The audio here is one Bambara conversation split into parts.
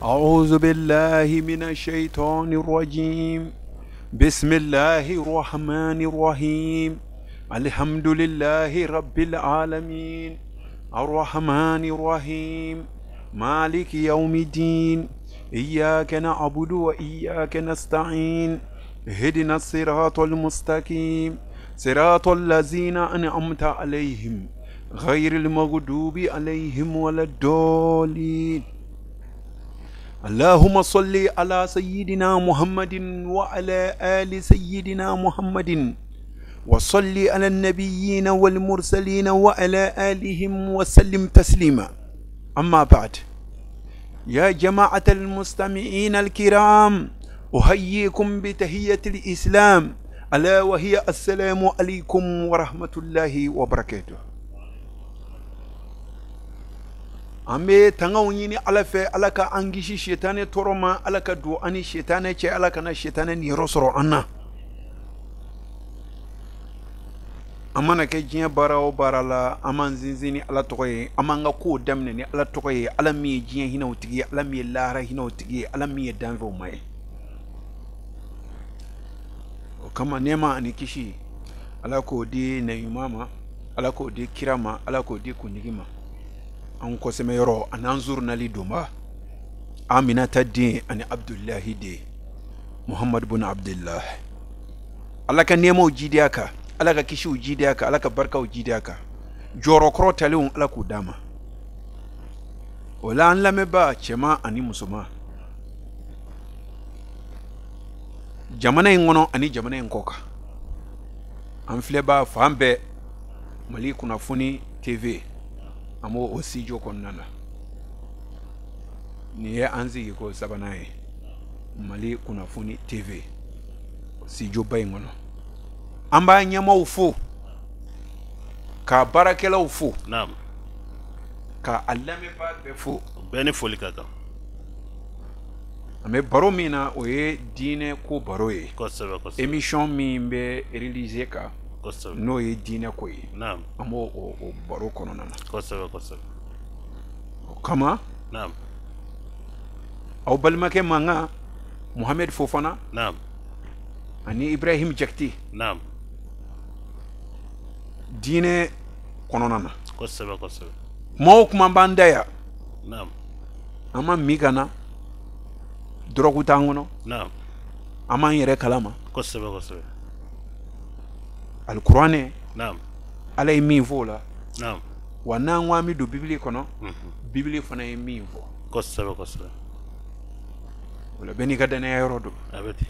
أعوذ بالله من الشيطان الرجيم. بسم الله الرحمن الرحيم. الحمد لله رب العالمين الرحمن الرحيم مالك يوم الدين إياك نعبد وإياك نستعين اهدنا الصراط المستقيم صراط الذين أنعمت عليهم غير المغضوب عليهم ولا الضالين. اللهم صل على سيدنا محمد وعلى آل سيدنا محمد وصل على النبيين والمرسلين وعلى آلهم وسلم تسليما. أما بعد، يا جماعة المستمعين الكرام، أحييكم بتحية الإسلام، ألا وهي السلام عليكم ورحمة الله وبركاته. An bɛ tangaw ɲini Ala fɛ, Ala ka an kisi sitanɛ tɔɔrɔ ma, Ala ka don an ni sitanɛ cɛ, Ala kana sitanɛ niyɔrɔ sɔrɔ an na. An mana kɛ diɲɛ baara o baara la, an b'an sinsin ni Ala tɔgɔ ye, an b'an ka kow daminɛ ni Ala tɔgɔ ye, Ala min ye diɲɛ hinɛw tigi ye, Ala min ye lahara hinɛw tigi ye, Ala min ye danfɛnw ma ye. O kama nɛɛma ani kisi, Ala k'o di nabiɲuman ma, Ala k'o di kira ma, Ala k'o di kuntigi ma. An kɔsɛmɛ yɔrɔ a n'an zurunali donba Aminata den ani Abdulahi den Muhammadu bun Abdulahi. Ala ka nɛɛmaw jidi a kan, Ala ka kisiw jidi a kan, Ala ka barikaw jidi a kan, jɔyɔrɔ kɔrɔ talenw Ala k'u d'a ma. O la an lamɛnbaa cɛman ani musoman, jamana in kɔnɔ ani jamana in kɔ kan, an filɛbaa fan bɛɛ, Mali kunnafoni TV an b'o o studio kɔnɔna na. Nin ye an sigi ko sabanan ye Mali kunnafoni TV studio ba in kɔnɔ. An b'a ɲɛmaaw fo, k'a baarakɛlaw fo, naam, k'a lamɛnbaa bɛɛ fo. Bɛɛ ni foli ka kan. An bɛ baro min na, o ye diinɛ ko baro ye. Kosɛbɛ, kosɛbɛ. Émission min bɛ réaliser kan, kosɛbɛ, n'o ye diinɛ ko ye. Naam. An b'o o baro kɔnɔna na. Kosɛbɛ, kosɛbɛ. O kama, naam, aw balimakɛ mankan Mohamed Fofana, naam, ani Ibrahim Jakite, naam, diinɛ kɔnɔna na. Kosɛbɛ, kosɛbɛ. Kuma o kuma b'an da yan. Naam. An ma min ka na, dɔrɔgu t'an kɔnɔ. Naam. An m'an yɛrɛ kalama. Kosɛbɛ, kosɛbɛ. Alikuranɛ, naam, Ala ye min fɔ o la. Naam. Wa n'an ko an bɛ don Bibili kɔnɔ, Bibili fana ye min fɔ. Kosɛbɛ, kosɛbɛ. O la bɛɛ n'i ka danaya yɔrɔ don. A bɛ ten.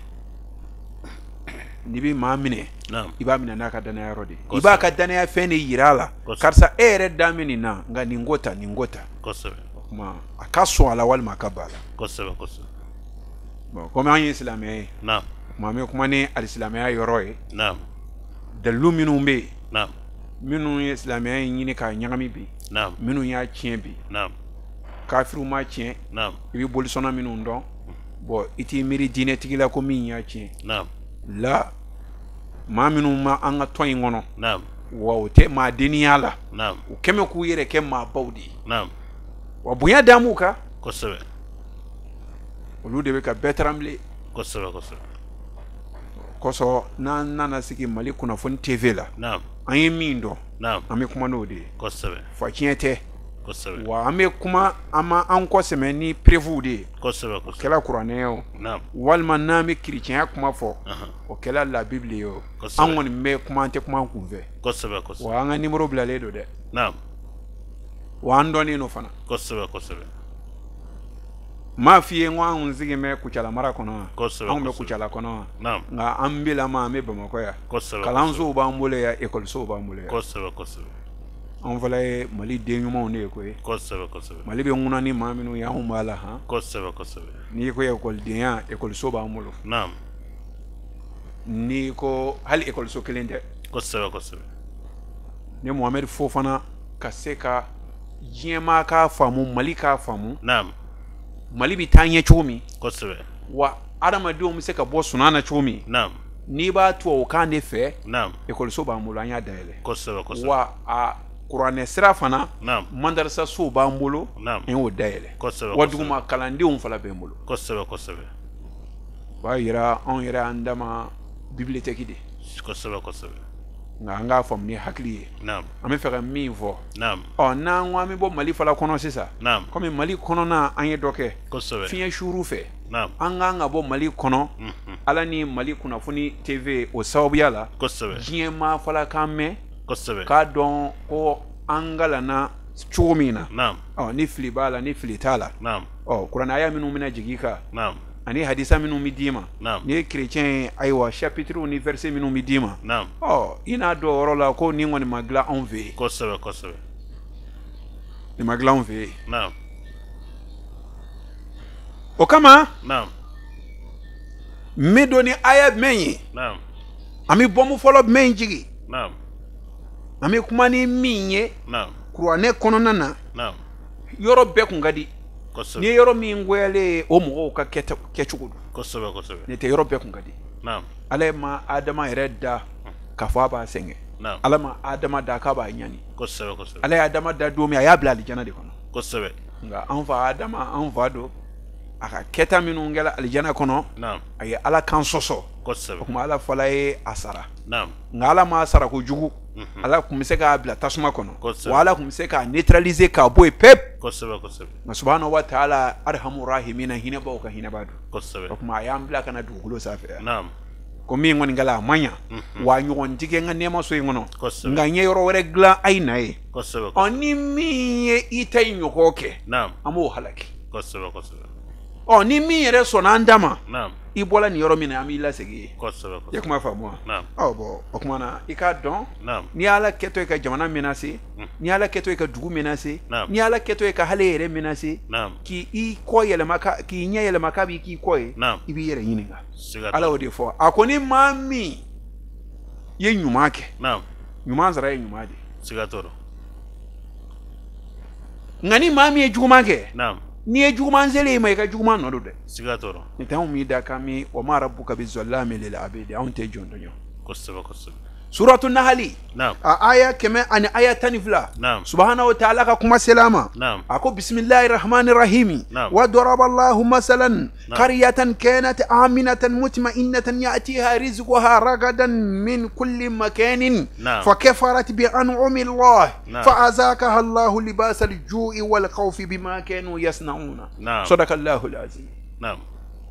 N'i bɛ maa minɛ, naam, i b'a minɛ n'a ka danaya yɔrɔ de ye. I Kosɛbɛ. b'a ka danaya fɛn de yira a la. Kosɛbɛ. Karisa e yɛrɛ da bɛ nin na, nka nin ko ta, nin ko ta. Kosɛbɛ. O tuma a ka sɔn a la walima a ka ban a la. Kosɛbɛ, kosɛbɛ. Bon, komi an ye silamɛ ye, naam, o tuma an bɛ kuma ni alisilamɛya yɔrɔ ye. Naam. Dalilu minnu bɛ yen, naam, minnu ye silamɛya in ɲini k'a ɲagami bi, naam, minnu y'a tiɲɛ bi, naam, kafiriw m'a tiɲɛ, naam, i bɛ bolisɔnna minnu dɔn, bon i t'i miiri diinɛtigi la ko min y'a tiɲɛ. Naam. La maa minnu ma an ka tɔn in kɔnɔ, naam, wa o tɛ maa deniya la, naam, u kɛmɛ k'u yɛrɛ kɛ maabaw de ye, naam, wa bonya d'an b'u kan. Kosɛbɛ. Olu de bɛ ka bɛɛ taranbilen. Kosɛbɛ, kosɛbɛ. Kosɔn n'an nana sigi Mali kunnafoni TV la, naam, an ye min dɔn, naam, an bɛ kuma n'o de ye. Kosɛbɛ. Fa tiɲɛ tɛ. Kosɛbɛ. Wa an bɛ kuma, an ma an kɔ sɛmɛ ni preuve de ye. Kosɛbɛ, kosɛbɛ. O kɛla kuranɛ ye o, naam, walima n'an bɛ kerecɛnya kuma fɔ, o kɛla la Bible ye o. Kosɛbɛ. An kɔni bɛ kuma, an tɛ kuma an kun fɛ. Kosɛbɛ, kosɛbɛ. Wa an ka numéro bilalen don dɛ. Naam. Wa an dɔnnen don fana. Kosɛbɛ, kosɛbɛ. N m'a f'i ye n ko anw sigilen bɛ Kucala mara kɔnɔ wa? Kosɛbɛ, Anw bɛ kosɛbɛ. Kucala kɔnɔ wa? Naam. Nka an bilama an bɛ Bamakɔ yan. Kosɛbɛ, Kalansow b'an bolo yan, ekɔlisow b'an bolo yan. Kosɛbɛ, kosɛbɛ. Anw fana ye Mali den ɲumanw de ye koyi. Kosɛbɛ, kosɛbɛ. Mali bɛ ŋuna ni maa minnu ye, anw b'a la han. Kosɛbɛ, kosɛbɛ. N'i ko ekɔlidenya, ekɔliso b'an bolo. Naam. N'i ko hali ekɔliso kelen tɛ. Kosɛbɛ, kosɛbɛ. Ni Mohamed Fofana ka se ka diɲɛmaa k'a faamu, Mali k'a faamu. Naam. Mali bɛ taa ɲɛ cogo min. Kosɛbɛ. Wa adamadenw bɛ se ka bɔ sunan na cogo min. Naam. N'i b'a tubabukan de fɛ. Naam. Ekɔliso b'an bolo, an y'a dayɛlɛ. Kosɛbɛ, kosɛbɛ. Wa a Kuranɛ sira fana madarasa sow b'an bolo, an y'o dayɛlɛ. Wa duguma kalandenw fana bɛ n bolo. Kosɛbɛ kosɛbɛ. O b'a yira anw yɛrɛ an dama bibliothèque de. Kosɛbɛ kosɛbɛ. Nka an k'a faamu ni hakili ye. An bɛ fɛ ka min fɔ. Ɔ n'an ko an bɛ bɔ Mali fana kɔnɔ sisan. Komi Mali kɔnɔna an ye dɔ kɛ. Kosɛbɛ. Fiɲɛ suuru fɛ. An kan ka bɔ Mali kɔnɔ. Ala ni Mali kunnafoni TV o sababuya la. Kosɛbɛ. Diɲɛ maa fana k'an mɛn. Kosɛbɛ. K'a dɔn ko an kalanna cogo min na. Ɔ ni fili b'a la ni fili t'a la. Ɔ kuranɛ aya minnu bɛna jigin i kan. Ani hadisa minnu bɛ d'i ma. N'i ye chrétien ye ayiwa chapitre ni verset minnu bɛ d'i ma. Ɔ i n'a dɔn o yɔrɔ la ko nin kɔni ma dilan anw fɛ yen. Kosɛbɛ kosɛbɛ. Nin ma dilan anw fɛ yen. O kama. N bɛ don ni aya jumɛn ye. An bɛ bɔnbu fɔlɔ jumɛn jigin. An bɛ kuma ni min ye. Kuranɛ kɔnɔna na. Yɔrɔ bɛɛ kun ka di. N'i ye yɔrɔ min goyalen ye o mɔgɔw ka kɛcogo don. Kosɛbɛ kosɛbɛ. N'o tɛ yɔrɔ bɛɛ kun ka di. Ala ma Adama yɛrɛ da k'a fɔ a b'a sɛgɛn. Ala ma Adama da k'a b'a ɲani. Kosɛbɛ kosɛbɛ. Ala ye Adama da don min a y'a bila alijana de kɔnɔ. Kosɛbɛ. Nka an fa Adama an fa don a ka kɛta minnu kɛra alijana kɔnɔ. A ye Ala kan sɔsɔ. Kosɛbɛ. O tuma Ala fɔla ye a sara. Nka Ala m'a sara kojugu. Ala tun bɛ se k'a bila tasuma kɔnɔ. Wa Ala tun bɛ se k'a neutraliser k'a bɔ yen pewu. Kosɛbɛ kosɛbɛ. Nka subahana wa taala arhamu rahimina hinɛbaw ka hinɛba don. Kosɛbɛ. O tuma a y'an bila ka na dugukolo sanfɛ yan. Ko min kɔni kɛla a man ɲa. Wa a ɲɔgɔn tɛ kɛ n ka nɛɛma so in kɔnɔ. Kosɛbɛ. Nka n ye yɔrɔ wɛrɛ dilan a ye na ye. Kosɛbɛ. Ɔ ni min ye i ta in ɲɔgɔn kɛ. An b'o halaki. Kosɛbɛ kosɛbɛ. Ɔ ni min yɛrɛ sɔnna an da ma. I bɔra nin yɔrɔ min na an b'i lasegin yen. Kosɛbɛ. I ye kuma faamu wa? Ɔ bɔn o tuma na i k'a dɔn. N'i y'Ala kɛtɔ ye ka jamana menacer. N'i y'Ala kɛtɔ ye ka dugu menacer. N'i y'Ala kɛtɔ ye ka hali e yɛrɛ menacer. K'i kɔ yɛlɛma ka k'i ɲɛ yɛlɛma k'a b'i k'i kɔ ye. I b'i yɛrɛ ɲininka. Ala y'o de fɔ. A ko ni maa min ye ɲuman kɛ. Ɲuman sara ye ɲuman de ye. Siga t'o la. Nka ni maa min ye juguman kɛ. N'i ye juguman selen i ma i ka juguman nɔ don dɛ. Siga t'o la. Nin tɛ anw m'i da k'an mi wa ma rabbuka bi zallami lil abidi anw tɛ jɔn tɔɲɔ. Kosɛbɛ kosɛbɛ. Suratu Nahali. A aya 100 ani aya 12. Subahana wa taala ka kuma sela a ma. A ko bisimilahi rahmani rahimi. Wa daraba Allahu masalan qaryatan kanat aminatan mutma'innatan ya'tiha rizquha ragadan min kulli makanin. Fa kafarat bi an'ami Allah. Fa azaqaha Allahu libasa al-ju'i wal khawfi bima kanu yasna'una. Sadaqa Allahu al-azim.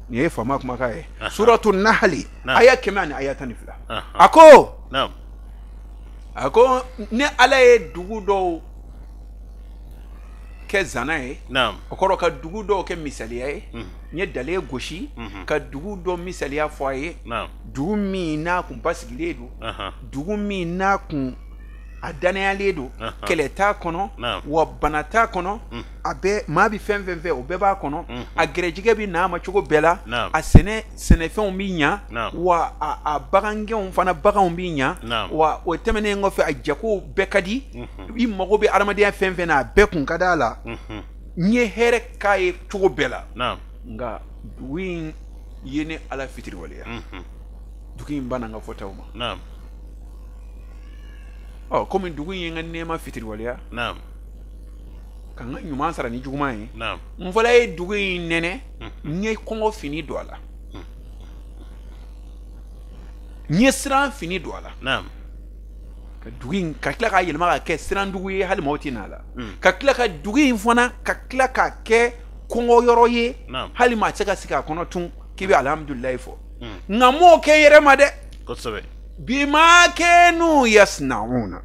Nin ye faama kumakan ye. Suratu Nahali aya 100 ani aya 12. A ko. A ko ni Ala ye dugu dɔw kɛ zana ye. O kɔrɔ ka dugu dɔw kɛ misaliya ye. N ye dalen gosi ka dugu dɔ misaliya fɔ a ye. Dugu min n'a kun basigilen don. Dugu min n'a kun a danayalen don. Kɛlɛ t'a kɔnɔ. Wa bana t'a kɔnɔ. A bɛɛ maa bɛ fɛn fɛn fɛ o bɛɛ b'a kɔnɔ. A gɛrɛjɛgɛ bɛ n'a ma cogo bɛɛ la. A sɛnɛfɛnw bɛ ɲa. Wa a bagangɛnw fana baganw bɛ ɲa. Wa o tɛmɛnen kɔfɛ a jago bɛɛ ka di. I mago bɛ adamadenya fɛn fɛn na a bɛɛ kun ka d'a la. N ye hɛrɛ k'a ye cogo bɛɛ la. Nka dugu in ye ne Ala fitiriwaleya. Dugu in banna n ka fɔtaw ma. Ɔ komi dugu in ye n ka nɛɛma fitiriwaleya. Ka n ka ɲuman sara ni juguman ye. N fɔlɔ ye dugu in nɛnɛ. N ye kɔngɔ fini don a la. N ye siran fini don a la. Ka dugu in ka tila k'a yɛlɛma ka kɛ siran dugu ye hali maaw tɛ na a la. Ka tila ka dugu in fana ka tila k'a kɛ kɔngɔ yɔrɔ ye. Hali maa tɛ se ka sigi a kɔnɔ tun k'i bɛ alihamudulilayi fɔ. Nka n m'o kɛ n yɛrɛ ma dɛ. Kosɛbɛ. Bima kanu yasnauna.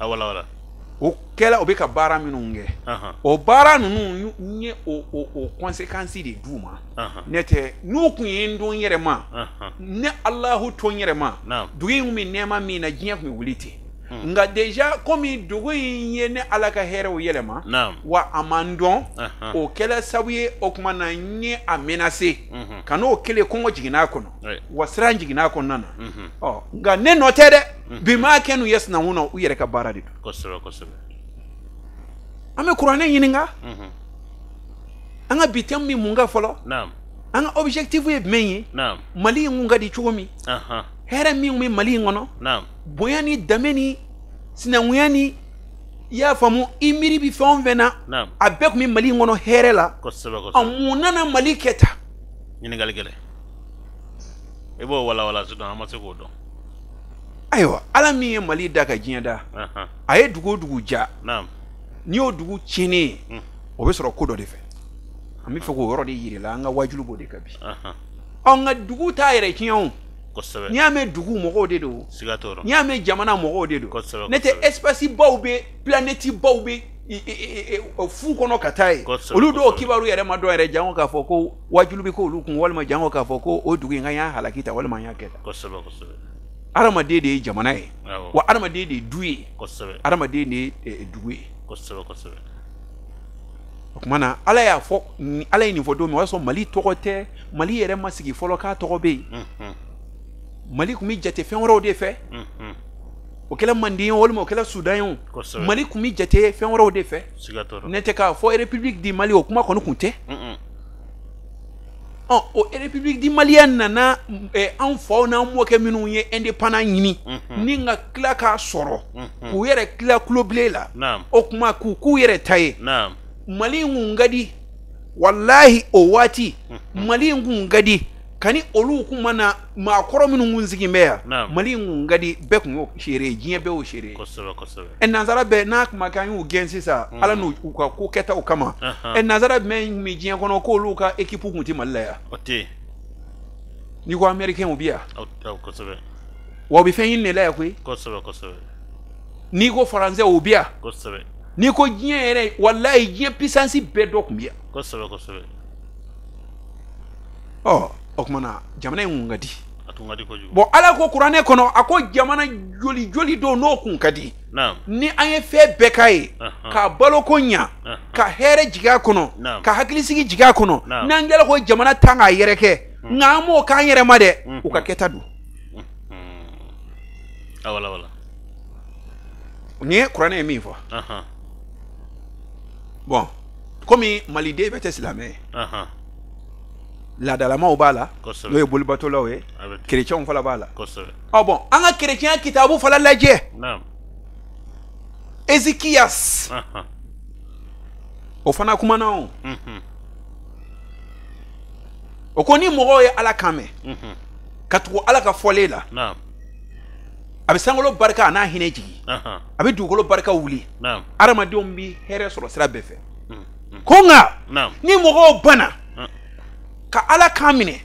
A wala wala. O kɛla o bɛ ka baara minnu kɛ. O baara ninnu n ye o conséquence de d'u ma. Ne tɛ n'u kun ye n don n yɛrɛ ma. Ne Alahu to n yɛrɛ ma. Dugu in kun bɛ nɛɛma min na diɲɛ kun bɛ wuli ten. Nka déjà komi dugu in ye ne Ala ka hɛrɛw yɛlɛma. Wa a ma n dɔn. O kɛla sababu ye o tuma na n ye a menacer. Ka n'o kɛlen kɔngɔ jiginna a kɔnɔ. Wa siran jiginna a kɔnɔna na. Ɔ nka ne nɔ tɛ dɛ. Bima kanu yasnauna u yɛrɛ ka baara de don. Kosɛbɛ kosɛbɛ. An bɛ kuranɛ ɲininka. An ka bi thème bɛ mun kan fɔlɔ? An ka objectif ye jumɛn ye? Mali in kun ka di cogo min? Hɛrɛ min bɛ Mali in kɔnɔ? Bonya ni danbe ni Sinankunya ni i y'a faamu, i miiri bi fɛn o fɛn na, a bɛɛ tun bɛ Mali in kɔnɔ hɛrɛ la. Kosɛbɛ. Mun nana Mali kɛ tan? Ɲininkali gɛlɛn. I b'o walawala sisan, an ma se k'o dɔn. Ayiwa, Ala min ye Mali da ka diɲɛ da, a ye dugu o dugu ja, n'i y'o dugu tiɲɛnen ye, o bɛ sɔrɔ ko dɔ de fɛ. An bɛ fɛ k'o yɔrɔ de yir'i la, an ka wajulu b'o de kan bi. Ɔ, nka dugu t'a yɛrɛ tiɲɛ o. N'i y'a mɛn dugu, mɔgɔw de don. Siga t'o rɔ. N'i y'a mɛn jamana, mɔgɔw de don. Ne tɛ espace baw bɛ, planète baw bɛ fu kɔnɔ ka taa yen. Olu dɔw kibaru yɛrɛ ma dɔn yɛrɛ, jango k'a fɔ ko wajulu bɛ k'olu kun, walima jango k'a fɔ ko o dugu in k'an y'a halaki ta, walima an y'a kɛ tan. Hadamaden de ye jamana ye, wa hadamaden de ye du ye, hadamaden de ye dugu ye. O tuma na, Ala y'a fɔ, Ala ye nin fɔ don min, o y'a sɔrɔ Mali tɔgɔ tɛ, Mali yɛrɛ ma sigi fɔlɔ k'a tɔgɔ bɛ yen. Mali tun bɛ jate fɛn wɛrɛw de fɛ. O kɛla Manden ye, walima o kɛla Sudan ye o, Mali tun bɛ jate fɛn wɛrɛw de fɛ. Ne tɛ k'a fɔ République du Mali, o kuma kɔni tun tɛ. Ɔ, o République du Mali nana, an faw n'an mɔkɛ minnu ye indépendant ɲini ni ka tila k'a sɔrɔ, k'u yɛrɛ tila tulobilen la, o tuma k'u k'u yɛrɛ ta ye. Mali in kun ka di walahi o waati. Mali in kun ka di kani olu kun ma na, maakɔrɔ minnu kun sigi bɛ yan, Mali in kun ka di, bɛɛ kun y'o seere ye, diɲɛ bɛɛ y'o seere ye. Ɛ, nanzara bɛɛ n'a kuma kɛ, an y'u gɛn sisan, Ala n'u ka ko kɛtaw kama. Ɛ, nanzara jumɛn bɛ diɲɛ kɔnɔ k'olu ka équipe kun tɛ Mali la yan? N'i ko américain, u bɛ yan. Wa u bɛ fɛn ɲini de la yan koyi. N'i ko français, u bɛ yan. N'i ko diɲɛ yɛrɛ, walayi, diɲɛ puissance bɛɛ dɔ tun bɛ yan. Ɔ, o tuma na, jamana in kun ka di. Bon, Ala ko kuranɛ kɔnɔ, a ko jamana joli joli don n'o kun ka di, ni an ye fɛn bɛɛ k'a ye, k'a baloko ɲa, ka hɛrɛ jigin a kɔnɔ, ka hakilisigi jigin a kɔnɔ, n'an kɛla ko jamana tan k'a yɛrɛ kɛ, nka an m'o k'an yɛrɛ ma dɛ, u ka kɛta don. Nin ye kuranɛ ye min fɔ. Bon, komi maliden bɛɛ tɛ silamɛ ye, laadalamaw b'a la, n'o ye bolibatolaw ye, kerecɛnw fana b'a la. Ɔ bon, an ka kerecɛnya kitabu fana lajɛ, Ezekiyas, o fana kumana. O o ko ni mɔgɔw ye Ala kan mɛn ka tugu Ala ka fɔlen la, a bɛ sankolo barika a n'a hinɛ jigin, a bɛ dugukolo barika wuli, adamadenw bɛ hɛrɛ sɔrɔ sira bɛɛ fɛ. Ko nka ni mɔgɔw banna ka Ala kan minɛ,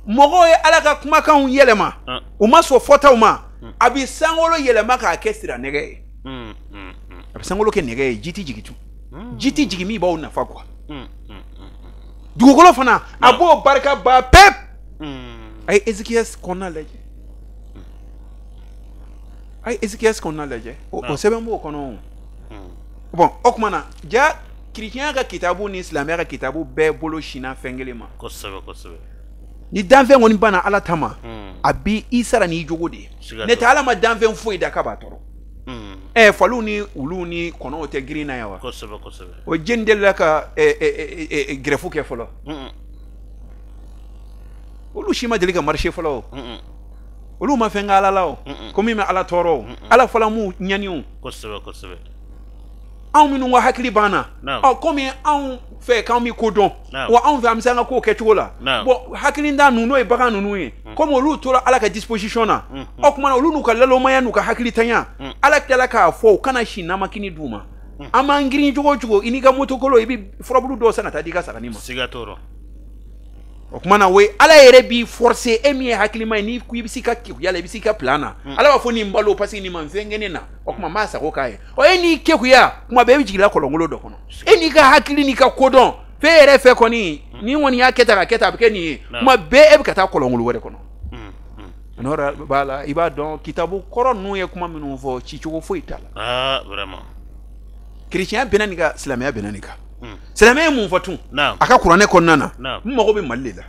mɔgɔw ye Ala ka kumakanw yɛlɛma, u ma sɔn fɔtaw ma, a bɛ sankolo yɛlɛma k'a kɛ sira nɛgɛ ye. A bɛ sankolo kɛ nɛgɛ ye, ji tɛ jigin tun, ji tɛ jigin min b'aw nafa quoi. Dugukolo fana, a b'o barika ban pewu. A ye Ezekiyɛsi kɔnɔna lajɛ, a ye Ezekiyɛsi kɔnɔna lajɛ, o sɛbɛn b'o kɔnɔ o. Bon, o tuma na, ja chrétien ka kitabu ni silamɛya ka kitabu bɛɛ bolo sinna fɛn kelen ma. Ni danfɛn kɔni banna Ala ta ma, a bi i sara n'i jogo de ye. Ne tɛ Ala ma danfɛn foyi da k'a b'a tɔɔrɔ. Ɛ, faliw ni wuluw ni kɔnɔw tɛ girin na yan wa? O jeni delila ka grève kɛ fɔlɔ? Olu si ma deli ka marcher fɔlɔ o. Olu ma fɛn kɛ Ala la o, ko min bɛ Ala tɔɔrɔ o. Ala fɔlɔ m'u ɲani o. Anw minnu ka hakili banna, ɔ, komi anw fɛ k'anw bɛ ko dɔn, wa anw fɛ an bɛ se an ka kow kɛcogo la. Bon, hakilintan ninnu, n'o ye bagan ninnu ye, komi olu tora Ala ka disposition na, o tuma na olu n'u ka lalomaya n'u ka hakilitanya, Ala tilala k'a fɔ u kana si namakini d'u ma. An b'an girin cogo o cogo, i n'i ka motokolo, i bɛ furabulu dɔw san ka taa di i ka sagani ma. Siga t'o rɔ. O tuma na, o ye Ala yɛrɛ b'i forcer, e min ye hakilima ye, n'i ko i bɛ s'i ka kekuya la, i bɛ s'i ka plan na, Ala b'a fɔ nin balo, parce que nin ma fɛn kɛ ne na, o tuma n b'a sago k'a ye. Ɔ, e n'i kekuya, kuma bɛɛ e bɛ jigin kɔlɔnkolon dɔ kɔnɔ. E n'i ka hakili n'i ka kodɔn fɛn yɛrɛ fɛ kɔni, ni kɔni y'a kɛ tan ka kɛ tan, a bɛ kɛ nin ye, kuma bɛɛ e bɛ ka taa kɔlɔnkolon wɛrɛ kɔnɔ. N'o yɛrɛ b'a la, i b'a dɔn kitabu kɔrɔ ninnu ye kuma minnu fɔ, cicogo foyi t'a la. Ah, vraiment. Chrétien bɛnna nin kan, silamɛya bɛnna nin kan. Silamɛ ye mun fɔ tun a ka kuranɛ kɔnɔna na? N mago bɛ Mali de la.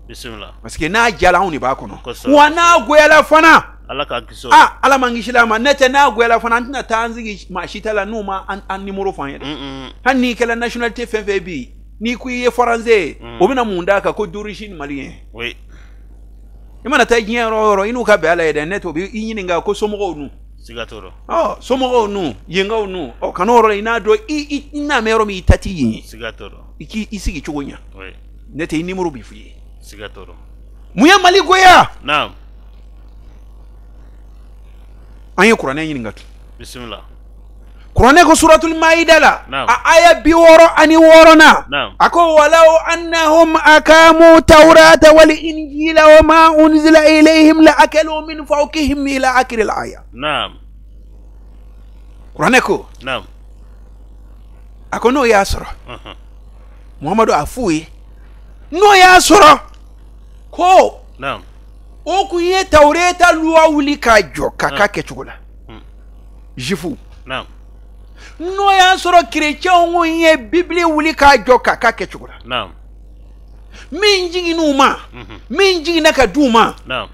Bisimila. Parce que n'a jala, anw de b'a kɔnɔ, wa n'a goyala fana, Ala k'an kisi o. Ah, Ala m'an kisi a ma. Ne tɛ n'a goyala fana, an tɛna taa an sigi maa si ta la n'u ma an numéro fɔ an ye dɛ. Hali n'i kɛra nationalité fɛn fɛn bi, n'i ko i ye français ye, o bɛna mun d'a kan ko d'origine malien? I mana taa diɲɛ yɔrɔ o yɔrɔ, i n'u ka bɛn a la ye dɛ. Ne tɛ o bɛ i ɲininka ko somɔgɔw dun. Siga t'o rɔ. Ɔ somɔgɔw nu yenkaw nu ɔ kan'o yɔrɔ la i n'a dɔn i n'a mɛn yɔrɔ min i ta t'i yen ye. Siga t'o rɔ. I k'i sigi cogo ɲa. Oui. Ne tɛ i nimoro b'i f'i ye. Siga t'o rɔ. Mun ye Mali goya? Naam. An ye kuranɛ ɲininka tun. Bisimila. Kuranɛ ko suratul maida la. Naam. A aya 66nan. Naam. A ko walaw annahum akamu tawrata wal injila wa ma unzila ilayhim la akalu min fawqihim ila akhiril aya. Naam. Kuranɛ ko. Naam. A ko n'o y'a sɔrɔ. Muhamadu a f'u ye. N'o y'a sɔrɔ ko. Naam. O kun ye tawureta luwa wuli k'a jɔ k'a k'a kɛcogo la. Jufu. Naam. N'o y'a sɔrɔ kerecɛnw kun ye bibili wuli k'a jɔ k'a k'a kɛcogo la. Naam. Min jiginn'u ma. Min jiginna ka d'u ma. Naam.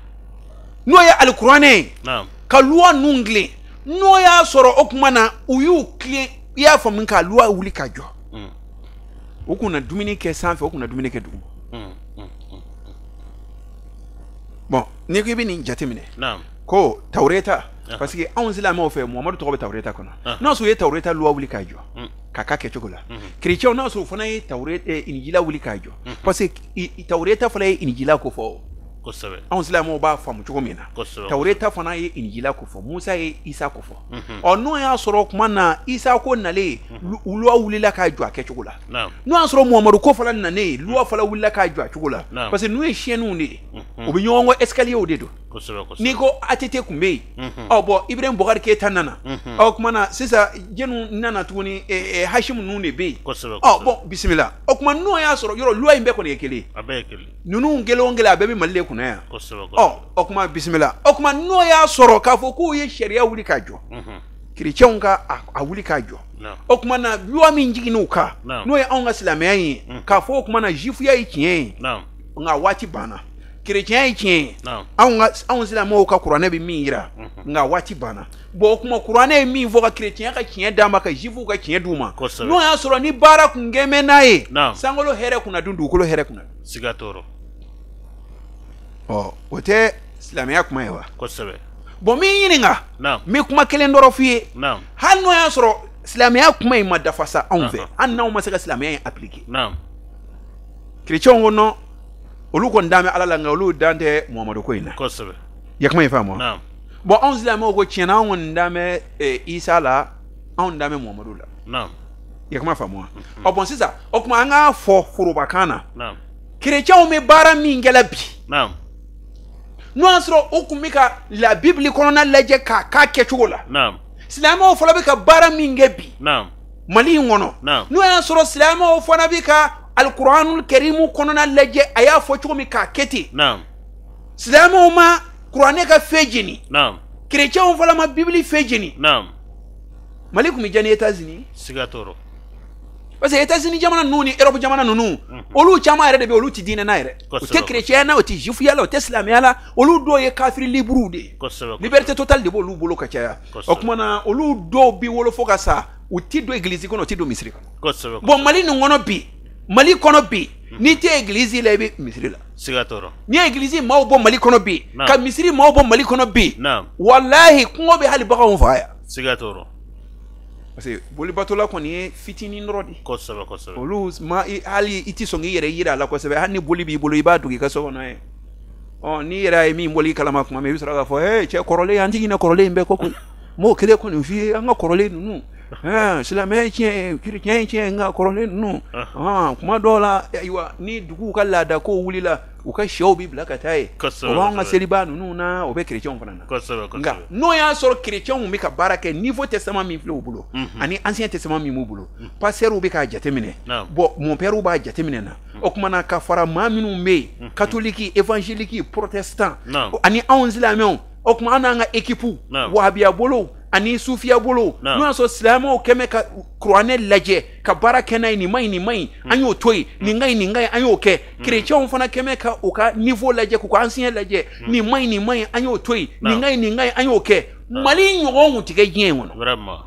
N'o ye alikuranɛ ye. Naam. Ka luwa ninnu tilen. N'o y'a sɔrɔ o tuma na u y'u tilen i y'a faamu ka luwa wuli k'a jɔ. U kun na dumuni kɛ sanfɛ u kun na dumuni kɛ duguma. Bon n'i ko i bɛ nin jateminɛ. Naam. Ko tawureta. Parce que anw silamɛw fɛ Muhamadu tɔgɔ bɛ tawureta kɔnɔ. N'a sɔrɔ u ye tawureta luwa wuli k'a jɔ. K'a k'a kɛcogo la. Kerecɛnw n'a sɔrɔ u fana ye tawureta injila wuli k'a jɔ. Parce que tawureta fana ye injila ko fɔ. Kosɛbɛ. Anw silamɛw b'a faamu cogo min na. Kosɛbɛ. Tawureta fana ye injila ko fɔ. Musa ye Isa ko fɔ. Ɔ n'o y'a sɔrɔ tuma na Isa ko nalen luwa wulila k'a jɔ a kɛcogo la. Naam. N'o y'a sɔrɔ Muhamadu ko fana nalen luwa fana wulila k'a jɔ a cogo la. Naam. Parce que n'u ye chaînes de ye. U bɛ ɲɔgɔn kɔ escalier de don. Kosɛbɛ kosɛbɛ. N'i ko ATT tun bɛ yen. Ɔ bɔn Ibrahim Boubacar Keita nana. Ɔ tuma na sisan jɛnu nana tuguni Hasimu ninnu de bɛ yen. Kosɛbɛ. Ɔ bɔn bisimila. O tuma n'o y'a sɔrɔ yɔrɔ luwa in bɛɛ kɔni ye kelen ye. A bɛɛ ye kelen. Ninnu kelen o kelen a bɛɛ bɛ Mali de kunna yan. Kosɛbɛ. Ɔ o tuma bisimila. O tuma n'o y'a sɔrɔ k'a fɔ k'u ye sariya wuli k'a jɔ. Kerecɛnw ka a wuli k'a jɔ. O tuma na luwa min jiginn'u kan. N'o ye anw ka silamɛya ye. K'a fɔ o tuma na juifuya ye tiɲɛ ye. Nka waati banna. Kerecɛnya ye tiɲɛ ye. Anw silamɛw ka kuranɛ bɛ min yira. Nka waati banna. Bon o tuma kuranɛ ye min fɔ ka kerecɛnya ka tiɲɛ d'a ma ka juifuw ka tiɲɛ d'u ma. N'o y'a sɔrɔ ni baara kun kɛmɛ n'a ye. Sankolo hɛrɛ kunna dun dugukolo hɛrɛ kunna dun. Siga t'o rɔ. Ɔ o tɛ silamɛya kuma ye wa? Kosɛbɛ. Bon n b'i ɲininka. Naam. N bɛ kuma kelen dɔrɔn f'i ye. Naam. Hali n'o y'a sɔrɔ silamɛya kuma in ma dafa sa anw fɛ. Hali n'anw ma se ka silamɛya in appliquer. Naam. Kerecɛnw ko non. Olu kɔni dan bɛ Ala la nka olu dan tɛ Muhamadu ko in na. Kosɛbɛ. I ye kuma in faamu wa? Naam. Bon anw silamɛw ko tiɲɛ na anw kɔni dan bɛ Isa la anw dan bɛ Muhamadu la. Naam. I ye kuma faamu wa? Ɔ bon sisan o tuma an k'a fɔ forobakan na. Naam. Kerecɛnw bɛ baara min kɛ la bi. Naam. N'o y'a sɔrɔ u tun bɛ ka la Bible kɔnɔna lajɛ k'a k'a kɛcogo la. Naam. Silamɛw fana bɛ ka baara min kɛ bi. Naam. Mali in kɔnɔ. Naam. N'o y'a sɔrɔ silamɛw fana bɛ ka alikuranul kɛrimu kɔnɔna lajɛ a y'a fɔ cogo min k'a kɛ ten. Naam. Silamɛw ma kuranɛ ka fɛn jeni. Naam. Kerecɛnw fana ma bibili fɛn jeni. Naam. Mali tun bɛ diya ni États-Unis. Siga t'o rɔ. Parce que États-Unis jamana ninnu ni Europe jamana ninnu. Olu caman yɛrɛ de bɛ yen olu tɛ diinɛ na yɛrɛ. U tɛ kerecɛnya na u tɛ juifuya la u tɛ silamɛya la olu dɔw ye kafiri liburu de ye. Kosɛbɛ. Liberté totale de b'olu bolo ka caya. O tuma na olu dɔw bɛ wolo fo ka sa u tɛ don église kɔnɔ u tɛ don misiri kɔnɔ. Kosɛbɛ. Bon Mali nin kɔnɔ bi. Mali kɔnɔ bi n'i tɛ église la i bɛ misiri la. Siga t'o rɔ. N'i ye église maaw bɔ Mali kɔnɔ bi. Ka misiri maaw bɔ Mali kɔnɔ bi. Naam. Walahi kɔngɔ bɛ hali baganw faga yan. Siga t'o rɔ. Parce que bolibatola kɔni ye fitinin dɔrɔn de ye. Kosɛbɛ kosɛbɛ. Olu ma hali i tɛ sɔn k'i yɛrɛ yira a la kosɛbɛ hali ni boli b'i bolo i b'a dogo i ka so kɔnɔ ye. Ɔ n'i yɛrɛ ye min bɔli kalama tuma min i bɛ sɔrɔ k'a fɔ ee cɛ kɔrɔlen an tɛ ɲinɛ kɔrɔlen in bɛɛ kɔ koyi. N b'o kelen kɔni f'i ye an ka kɔrɔlen ninnu. Silamɛya ye tiɲɛ ye kerecɛnya ye tiɲɛ ye nka kɔrɔlen ninnu. Kuma dɔw la ayiwa ni duguw ka laada kow wulila u ka sɛw bɛ bila ka taa yen. O b'anw ka seliba ninnu na o bɛ kerecɛnw fana na. Kosɛbɛ kosɛbɛ. Nka n'o y'a sɔrɔ kerecɛnw bɛ ka baara kɛ Nouveau Testament min filɛ u bolo. Ani Ancien Testament min b'u bolo. Pasteur bɛ k'a jateminɛ. Bon mon père b'a jateminɛ na. O tuma na ka fara maa minnu bɛ yen. Catholique évangélique protestant. Ani anw silamɛw. O tuma an n'an ka équipe. Wahabiya bolo. Ani sufiya bolo. N'o y'a sɔrɔ silamɛw kɛmɛ ka kuranɛ lajɛ ka baara kɛ n'a ye nin ma ɲi nin ma ɲi an y'o to yen nin ka ɲi nin ka ɲi an y'o kɛ kerecɛnw fana kɛmɛ ka u ka niveau lajɛ k'u ka ancien lajɛ nin ma ɲi nin ma ɲi an y'o to yen nin ka ɲi nin ka ɲi an y'o kɛ Mali ɲɔgɔn kun tɛ kɛ diɲɛ in kɔnɔ. Vraiment.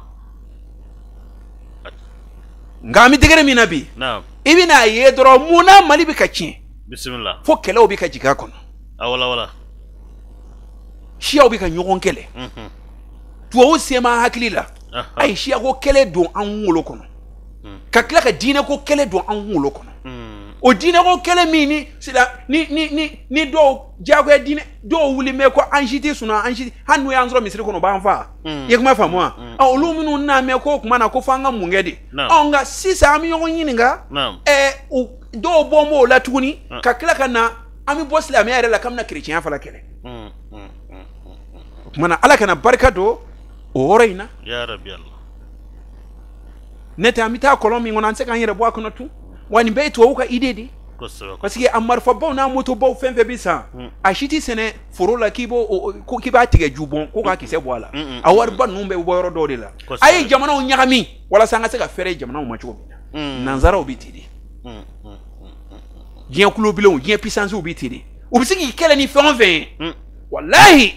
Nka an bɛ degré min na bi. I bɛna ye dɔrɔn mun na Mali bɛ ka tiɲɛ. Bisimila. Fo kɛlɛw bɛ ka jigin a kɔnɔ. A wala wala. Siyaw bɛ ka ɲɔgɔn kɛlɛ. Tubabu sen b'an hakili la. A ye siyako kɛlɛ don an kunkolo kɔnɔ, ka tila ka diinɛko kɛlɛ don an kunkolo kɔnɔ. O diinɛko kɛlɛ min ni ni ni ni ni dɔw diyagoya diinɛ dɔw wuli mɛ ko an si tɛ sunɔgɔ, an si hali n'u y'an sɔrɔ misiri kɔnɔ u b'an faa. I ye kuma faamu wa? Olu minnu n'a mɛn ko o tuma na ko f'an ka mun kɛ de? Nka sisan an bɛ ɲɔgɔn ɲininka, dɔw bɔ b'o la tuguni ka tila ka na an bɛ bɔ silamɛya yɛrɛ la k'an bɛna kerecɛnya fana kɛlɛ. O tuma na Ala kana barika don o yɔrɔ in na. Ne tɛ an bɛ taa kɔlɔn min kɔnɔ, an tɛ se k'an yɛrɛ bɔ a kɔnɔ tun. Wa nin bɛɛ ye tubabuw ka idée de ye. Parce que a marifabaw n'a motobaw fɛn fɛn bɛ san, a si tɛ sɛnɛ foro la k'i b'o k'i b'a tigɛ ju bɔn ko k'a kisɛ bɔ a la. A wariba ninnu bɛɛ bɛ bɔ yɔrɔ dɔw de la. A ye jamanaw ɲagami walasa an ka se ka fɛrɛ jamanaw ma cogo min na. Nanzaraw bɛ ten de. Diɲɛ kulobilenw, diɲɛ puissancew bɛ ten de. U bɛ se k'i kɛlɛ ni fɛn o fɛn ye. Walahi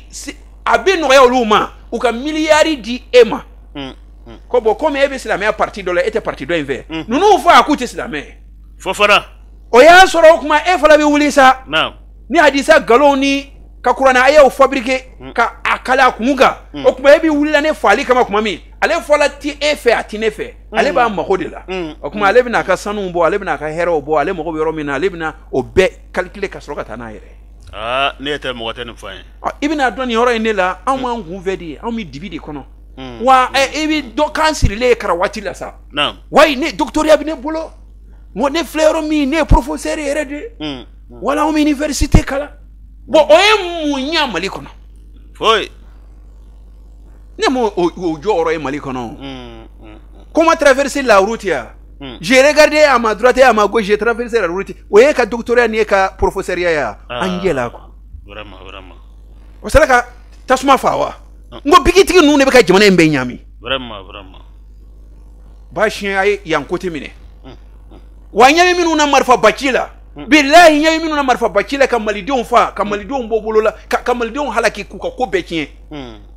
a bɛ nɔgɔya olu ma u ka miliyari di e ma. Ko bon, komi e bɛ silamɛya parti dɔ la, e tɛ parti dɔ in fɛ. Ninnu fɔ a k'u tɛ silamɛ ye. Fofana. O y'a sɔrɔ o tuma e fana bɛ wuli sa. Ni hadisa nkalonw ni ka kuranɛ ayaw fabriquer ka a kala a kun kan. O tuma e bɛ wuli la ne faali kama tuma min, ale fɔla ti e fɛ, a ti ne fɛ. Ale b'a mago de la. O tuma ale bɛna a ka sanuw bɔ, ale bɛna a ka hɛrɛw bɔ, ale mago bɛ yɔrɔ min na, ale bɛna o bɛɛ calculer ka sɔrɔ ka taa n'a yɛrɛ ye. Ne tɛ mɔgɔ tɛ nin fɔ an ye. I bɛna dɔn nin yɔrɔ in de la, anw b'an kun fɛ de, anw bɛ dibi de kɔnɔ. Wa i bɛ dɔ kan sirilen ye karawati la sa. Wayi ne doctorat bɛ ne bolo. Ne filɛ yɔrɔ min, ne ye professeur yɛrɛ de ye. Wala anw bɛ université kalan. Bon, o ye mun ɲɛ Mali kɔnɔ? Foyi. Ne m'o o jɔyɔrɔ ye Mali kɔnɔ. Comment traverser la route ya? J'ai regardé à ma droite et à ma gauche, j'ai traversé la route. O ye ka doctorat ni ye ka professeur ya. An jɛla quoi. Vraiment, vraiment. O sera ka tasuma fa wa? N ko bigitigi ninnu de bɛ ka jamana in bɛɛ ɲami. Vraiment, vraiment. Ba siɲɛ a ye yan côté minɛ. Wa ɲɛ minnu na marifa baci la. Bilahi ɲɛ minnu na marifa baci la ka malidenw fa, ka malidenw bɔ bolo la, ka malidenw halaki k'u ka ko bɛɛ tiɲɛ.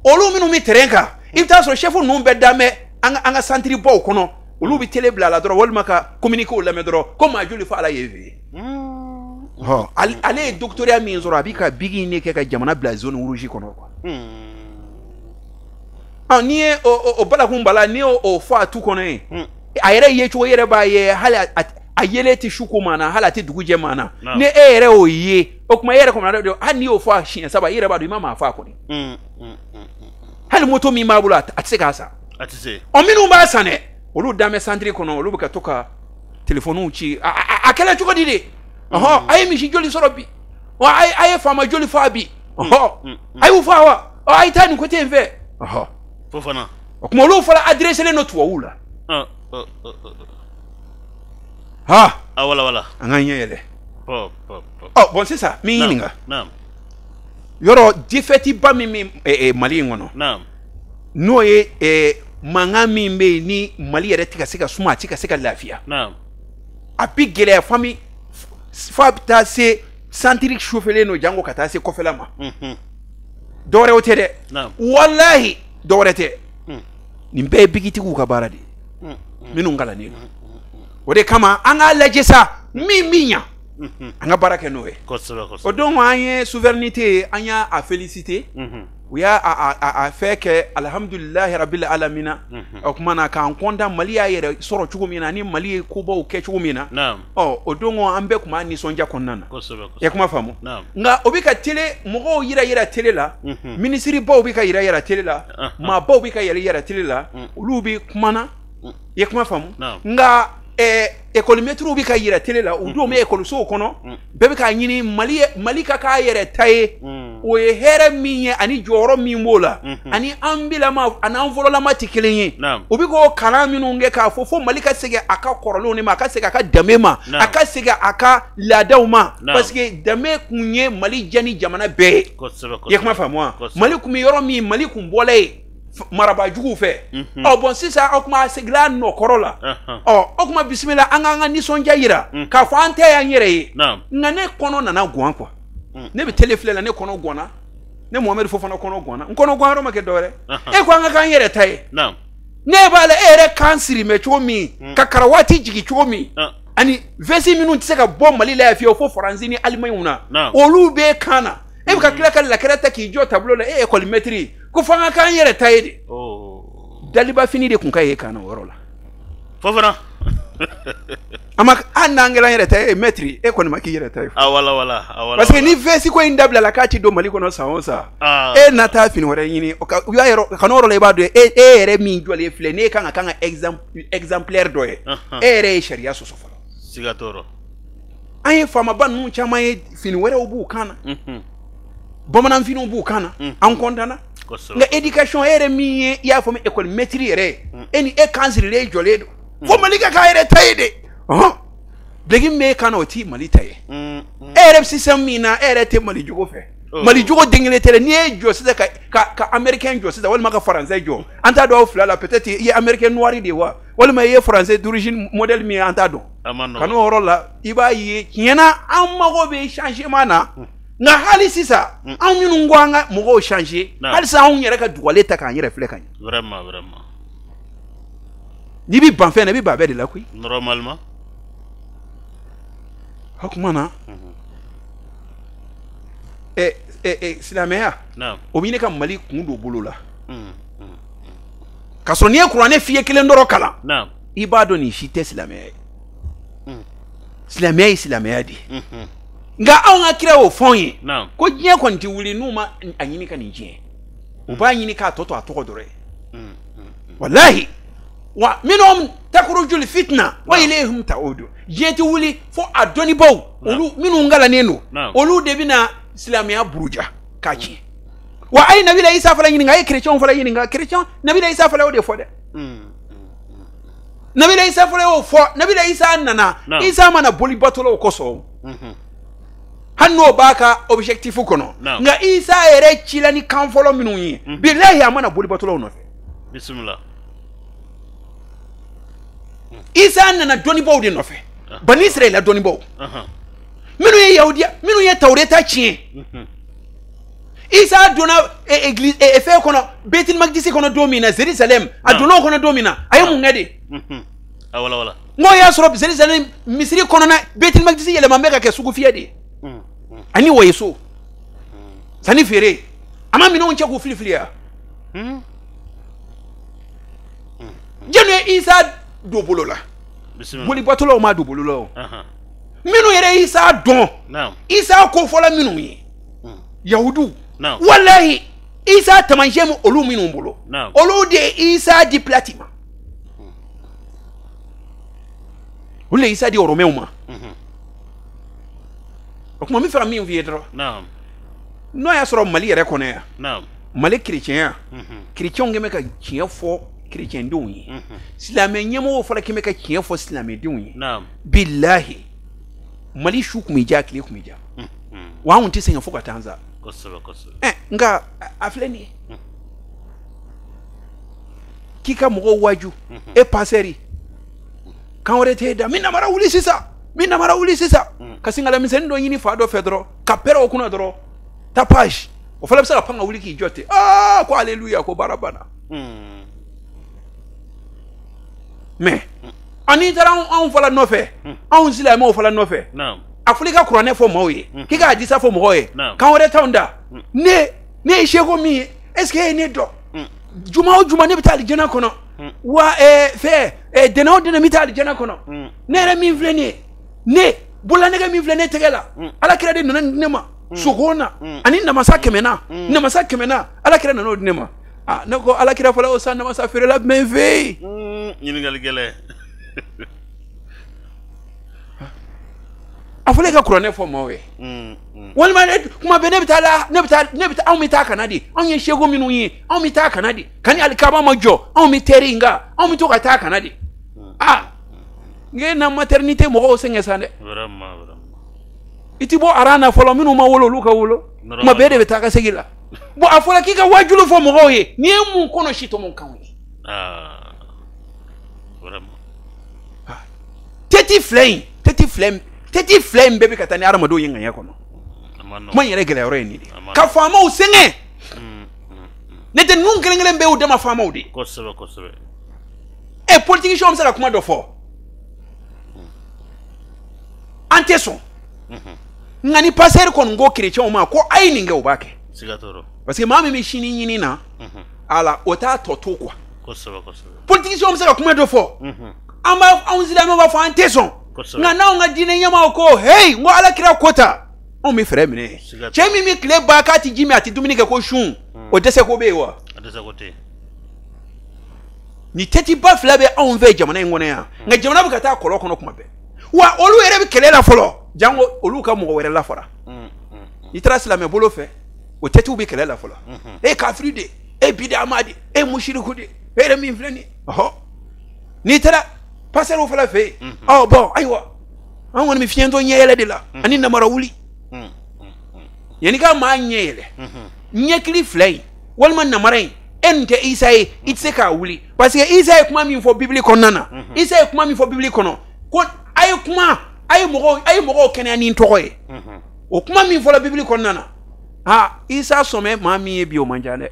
Olu minnu bɛ terrain kan, i bɛ taa sɔrɔ chef ninnu bɛɛ dan bɛ an ka centre baw kɔnɔ. Olu bɛ télé bila a la dɔrɔn walima ka communiqué lamɛn dɔrɔn ko maa joli fa ala ye fɛ. Ale ye doctorat min sɔrɔ, a bɛ ka bigi in de kɛ ka jamana bila zone rouge kɔnɔ quoi. N'i ye o balakun bala, n'i y'o fɔ a tu kɔnɔ ye, a yɛrɛ ye cogo yɛrɛ b'a ye, hali a yelen tɛ su ko maa na, hali a tɛ dugu jɛ maa na. Ni e yɛrɛ y'o ye, o tuma e yɛrɛ kɔni hali n'i y'o fɔ a siɲɛ saba, i yɛrɛ b'a dɔn i ma maa fɔ a kɔni. Hali moto min b'a bolo, a tɛ se k'a san. A tɛ se. Ɔ minnu b'a san dɛ, olu dan bɛ centre kɔnɔ, olu bɛ ka to ka téléphone ci. A kɛla cogo di de? A ye misi joli sɔrɔ bi? A ye faama joli faa bi? A y'u faa wa? A ye taa nin côté in fɛ. Fofana. O tuma olu fana adressé len don tubabuw la. A wala wala. An k'an ɲɛ yɛlɛ. Bon sisan min ɲininka. Yɔrɔ défaite ba min bɛ Mali in kɔnɔ. N'o ye mankan min bɛ yen ni Mali yɛrɛ tɛ ka se ka suma, a tɛ ka se ka lafiya. A bi gɛlɛya fami f'a bɛ taa se centre chauffelen don jango ka taa se kɔfɛla ma. Dɔwɛrɛw tɛ dɛ. Walahi dɔwɛrɛ tɛ. Nin bɛɛ ye bigitigiw ka baara de ye. Minnu kalannen don. O de kama an k'a lajɛ sa min bɛ ɲa, an ka baara kɛ n'o ye. O don an ye souveraineté, an y'a félicité. U y'a a fɛn kɛ alhamdulilahi rabil alamina. O tuma na k'an content Mali y'a yɛrɛ sɔrɔ cogo min na, ni Mali ye kobaw kɛ cogo min na. O don an bɛɛ tun b'a nisɔndiya kɔnɔna na. I ye kuma faamu? Nka o bɛ ka télé mɔgɔw yira yira télé la, minisiri baw bɛ ka yira yira télé la, maabaw bɛ ka yɛlɛ yira télé la, olu bɛ kuma na. I ye kuma faamu? Nka école maître bɛ ka yira télé la, u denw bɛ école sow kɔnɔ, bɛɛ bɛ k'a ɲini Mali ka k'a yɛrɛ ta ye. O ye hɛrɛ min ye ani jɔyɔrɔ min b'o la, ani an bilama ani an fɔlɔlama tɛ kelen ye. U bɛ k'o kalan minnu kɛ k'a fɔ fo Mali ka segin a ka kɔrɔlenw de ma, a ka segin a ka danbe ma, a ka segin a ka laadaw ma, parce que danbe kun ye Mali diya ni jamana bɛɛ ye. I ye kuma faamu wa? Mali kun bɛ yɔrɔ min, Mali kun bɔla yen marabaajuguw fɛ. Bon sisan o tuma a seginna a nɔ kɔrɔ la. O tuma bisimila an k'an ka nisɔndiya yira k'a fɔ an tɛ y'an yɛrɛ ye. Nka ne kɔnɔ nana guwan quoi. Ne bɛ télé filɛ la, ne kɔnɔ guwanna. Ne Mohamed Fofana kɔnɔ guwanna. N kɔnɔ guwan yɔrɔ ma kɛ dɔwɛrɛ. E ko an ka k'an yɛrɛ ta ye. Ne b'a la e yɛrɛ kan siri mɛ cogo min, ka karawati jigin cogo min, ani veste minnu tɛ se ka bɔ Mali la yan fiyewu fo Faransi ni Alimaɲiw na, olu bɛ kan na. E bɛ ka tila ka lakɛrɛ ta k'i jɔ tableau la, e école maître. Ko fo an ka k'an yɛrɛ ta ye de. Daliba fini de kun ka ye kan na o yɔrɔ la. Fo fana. A ma hali n'an kɛra an yɛrɛ ta ye maître e kɔni ma k'i yɛrɛ ta ye. Ah wala wala ah wala. Parce que ni veste ko in dabilala k'a ti don Mali kɔnɔ san o san. E na taa fini wɛrɛ ɲini o ka u y'a yɔrɔ ka n'o yɔrɔ la i b'a dɔn e yɛrɛ min jɔlen filɛ n'e kan ka kan ka exemplaire dɔ ye. E yɛrɛ ye sariya sɔsɔ fɔlɔ. Siga t'o rɔ. An ye faamaba ninnu caman ye fini wɛrɛw b'u kan na. Bamananfiniw b'u kan na. An kɔntanna. Nka éducation e yɛrɛ min ye i y'a faamu école maître yɛrɛ ye e ni e kan sirilen jɔlen don. Fo Mali ka k'a yɛrɛ ta ye de. Duloki min b'e kan na o ti Mali ta ye. E yɛrɛ bɛ système min na e yɛrɛ tɛ Mali jogo fɛ. Mali jogo den kelen tɛ dɛ. N'i ye jɔ sisan ka américain jɔ sisan walima ka français jɔ an t'a dɔn aw fila la peut-être i ye américain noir de ye wa walima i ye français d'origine modèle min ye an t'a dɔn. Ka n'o yɔrɔ la i b'a ye tiɲɛ na an mago bɛ changement na. Nka hali sisan anw minnu ko an ka mɔgɔw changer halisa anw yɛrɛ ka dugalen ta k'an yɛrɛ filɛ ka ɲɛ. Vraiment vraiment. N'i bɛ ban fɛn na i bɛ ban bɛɛ de la koyi. Normalement. O tuma na. Silamɛya. O bɛ ɲini ka Mali kun don bolo la. K'a sɔrɔ n'i ye kuranɛ fiyɛ kelen dɔrɔn kalan. I b'a dɔn nin si tɛ silamɛya ye. Silamɛya ye silamɛya de ye. Nka anw ka kira y'o fɔ anw ye. Ko diɲɛ kɔni tɛ wuli n'u ma a ɲini ka nin diɲɛ. U b'a ɲini k'a tɔ to a tɔgɔ dɔrɔn ye. Walahi. Wa minhum takurujul fitna wa ilayhim ta'udu. Diɲɛ tɛ wuli fo a dɔnnibaw olu minnu kalannen don olu de bɛna silamɛya buruja k'a tiɲɛ. Wa a ye Nabila Isa fana ɲininka, a ye chrétiens fana ɲininka, chrétien Nabila Isa fana y'o de fɔ dɛ. Nabila Isa fana y'o fɔ. Nabila Isa nana, Isa mana boli batolaw kosɔn. Hali n'o b'a ka objectif kɔnɔ. Nka Isa yɛrɛ cila ni kan fɔlɔ minnu ye, bilahi a mana boli batolaw nɔfɛ. Bisimila. Isa nana dɔnnibaw de nɔfɛ. Bani Israɛla dɔnnibaw. Minnu ye Yahudiya, minnu ye Tawureta tiɲɛ. Isa donna église fɛn kɔnɔ, Beitul Maqdis kɔnɔ don min na, Jérusalem, a donna o kɔnɔ don min na, a ye mun kɛ de? A wala wala. N ko y'a sɔrɔ Jérusalem misiri kɔnɔna Beitul Maqdis yɛlɛma bɛ ka kɛ sugufiyɛ de ye. Ani wɔyeso. Sanni feere. A ma minɛnw cɛ k'u fili fili ya. Jɛnni ye Isa don bolo la. Bolibatolaw ma don bolo la o. Minnu yɛrɛ ye Isa dɔn. Isa ko fɔla minnu ye. Yahudu. Walahi Isa taamasiyɛn bɛ olu minnu bolo. Olu de ye Isa di Pilati ma. Olu de ye Isa di Ɔrɔmɛw ma. O tuma n bɛ fɛ ka min f'i ye dɔrɔn. N'o y'a sɔrɔ Mali yɛrɛ kɔnɔ yan. Mali chrétien chrétienw kɛn bɛ ka tiɲɛ fɔ chrétiendenw ye. Silamɛ ɲɛmɔgɔw fana kɛn bɛ ka tiɲɛ fɔ silamɛdenw ye. Bilahi Mali su kun bɛ diya tile kun bɛ diya. Wa anw tɛ sɛgɛn fo ka taa an sa. Kosɛbɛ kosɛbɛ. Nka a filɛ nin ye. K'i ka mɔgɔw waaju. E pasɛri. Kan wɛrɛ t'e da. Min namara wuli sisan. Min namara wuli sisan. Ka singala misɛnnin dɔ ɲini fa dɔ fɛ dɔrɔn. Ka pɛrɛn o kunna dɔrɔn. Tapage. O fana bɛ se ka pan ka wuli k'i jɔ ten. Aa ko alléluia ko baara banna. Mais ani taara anw fana nɔfɛ. Anw silamɛw fana nɔfɛ. A fɔra i ka kuranɛ fɔ maaw ye. K'i ka hadisa fɔ mɔgɔw ye. Kan wɛrɛ t'anw da. Ne ye seko min ye est-ce que e ye ne dɔn? Juma o juma ne bɛ taa alijana kɔnɔ. Wa fɛ dɛnɛ o dɛnɛ n bɛ taa alijana kɔnɔ. Ne yɛrɛ min filɛ nin ye. Ne bololanɛgɛ min filɛ ne tɛgɛ la. Ala kira de nana nin di ne ma. Sogo na ani namasa kɛmɛ na. Namasa kɛmɛ na ala kira nana o di ne ma. Ah ne ko ala kira fɔlɔ o san namasa feerela jumɛn fɛ yen? Ɲininkali gɛlɛn. A fɔra e ka kuranɛ fɔ maaw ye. Walima kuma bɛɛ ne bɛ taa la ne bɛ taa ne bɛ taa anw bɛ taa kana de. Anw ye seko minnu ye anw bɛ taa kana de. Kani alikaba ma jɔ anw bɛ tɛri nka anw bɛ to ka taa kana de. Ah n k'e na maternité mɔgɔw sɛgɛn sa dɛ. Vraiment vraiment. I ti bɔ aran na fɔlɔ minnu ma wolo olu ka wolo. Kuma bɛɛ de bɛ taa ka segin la. Bon a fɔra k'i ka wajulu fɔ mɔgɔw ye n'i ye mun kɔnɔ si tɔmɔ kanw ye. Ah vraiment. Tɛti fila in tɛti fila in tɛti fila in bɛɛ bɛ ka taa ni hadamadenw ye ŋaɲa kɔnɔ. Kuma in yɛrɛ gɛlɛya yɔrɔ ye nin de ye. Ka faamaw sɛgɛn. Ne tɛ ninnu kelen kelen bɛɛ y'u dama faamaw de ye. Kosɛbɛ kosɛbɛ. Ɛ politiciens bɛ se ka kuma dɔ fɔ. An tɛ sɔn. Nka ni pasteur kɔni ko chrétiens ma ko a ye nin kɛ u b'a kɛ. Siga t'o rɔ. Parce que maa min bɛ sini ɲini na, ala o t'a tɔ to quoi. Kosɛbɛ kosɛbɛ. Politiciens bɛ se ka kuma dɔ fɔ. An b'a anw silamɛw b'a fɔ an tɛ sɔn. Nka n'anw ka diinɛ ɲɛmaaw ko hey n ko ala kira ko ta, anw bɛ fɛɛrɛ minɛ. Cɛ min bɛ tile ban k'a tɛ ji min a tɛ dumuni kɛ ko sun, o dɛsɛ ko bɛ yen wa? A dɛsɛ ko tɛ yen. Ni tɛtiba fila bɛ anw fɛ jamana in kɔnɔ yan, nka jamana bɛ ka taa kɔlɔn kɔnɔ kuma bɛɛ. Wa olu yɛrɛ bɛ kɛlɛ la fɔlɔ, jango olu ka mɔgɔ wɛrɛ lafara. I taara silamɛ bolo fɛ, o tɛtiw bɛ kɛlɛ la fɔlɔ. E kafiri de, e bidama de, e musiriku de, e yɛrɛ min filɛ nin ye. Ɔhɔ, n'i taara pasɛriw fana fɛ yen, ɔ bɔn ayiwa, an kɔni bɛ fiɲɛtɔ ɲɛ yɛlɛ de la ani namara wuli. Yanni ka maa ɲɛ yɛlɛ, ɲɛkili fila in walima namara in, e nin tɛ Isa ye, i tɛ se k'a wuli. Parce que Isa ye kuma min fɔ Bibili kɔnɔna na, Isa ye kuma min fɔ Bibili kɔnɔ, ko a ye kuma, a ye mɔgɔw kɛnɛya ni n tɔgɔ ye. O kuma min fɔla Bibili kɔnɔna na, aa Isa sɔmɛ maa min ye bi o man ca dɛ.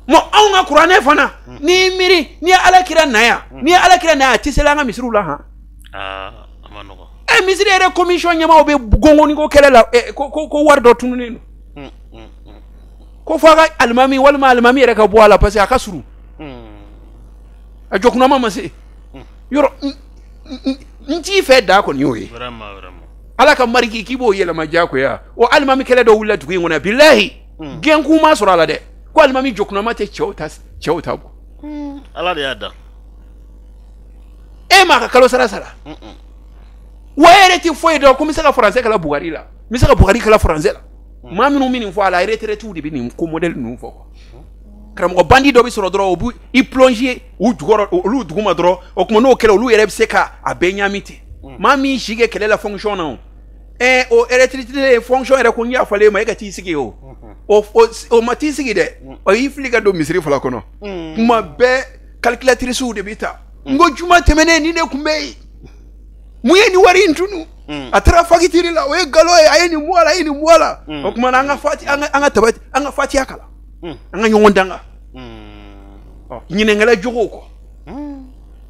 Mɔ anw ka kuranɛ fana, n'i y'i miiri, n'i ye ala kira na yan, n'i ye ala kira na yan, a tɛ seli an ka misiriw la han. Ɛ misiri yɛrɛ commission ɲɛmaaw bɛ gɔngɔniko kɛlɛ la, ko wari dɔ tununnen don. Ko fo a ka alimami walima alimami yɛrɛ ka bɔ a la parce que a ka surun. A jɔkunnama ma se. Yɔrɔ n t'i fɛ da kɔni y'o ye. Ala ka mariki k'i b'o yɛlɛma diyagoya. O alimami kɛlɛ dɔ wulila dugu in kɔnɔ bilahi. Gɛnkun ma sɔrɔ a la dɛ. Ko alimami jɔkunnama tɛ cɛw ta bɔ. Ala de y'a da. E m'a ka kalo sara sara. Wa e yɛrɛ tɛ foyi dɔn ko n bɛ se ka faransɛ kalan Bugari la. N bɛ se ka Bugari kalan faransɛ la. Maa minnu bɛ nin fɔ a la retraitew de bɛ nin ko modèle ninnu fɔ. Karamɔgɔ bandi dɔ bɛ sɔrɔ dɔrɔn o b'u i plonger u jukɔrɔ olu duguma dɔrɔn, o tuma n'o kɛra olu yɛrɛ bɛ se ka a bɛɛ ɲaami ten. Maa min si kɛ kɛlɛ la fonction na o, ɛ o retraité fonction yɛrɛ ko n yafalen ma e ka t'i sigi o. O ma t'i sigi dɛ, o y'i fili ka don misiri fila kɔnɔ. Kuma bɛɛ calculatrice de bɛ ta. N ko juma tɛmɛnen ni ne tun bɛ yen. Mun ye nin wari in tunu? A taara facture la, o ye nkalon ye, a ye nin bɔ a la, a ye nin bɔ a la. O tuma na an ka fati an ka tabati an ka fatiya kalan. An ka ɲɔgɔn danga. Ɔ ɲinɛnkɛla jogow kɔ.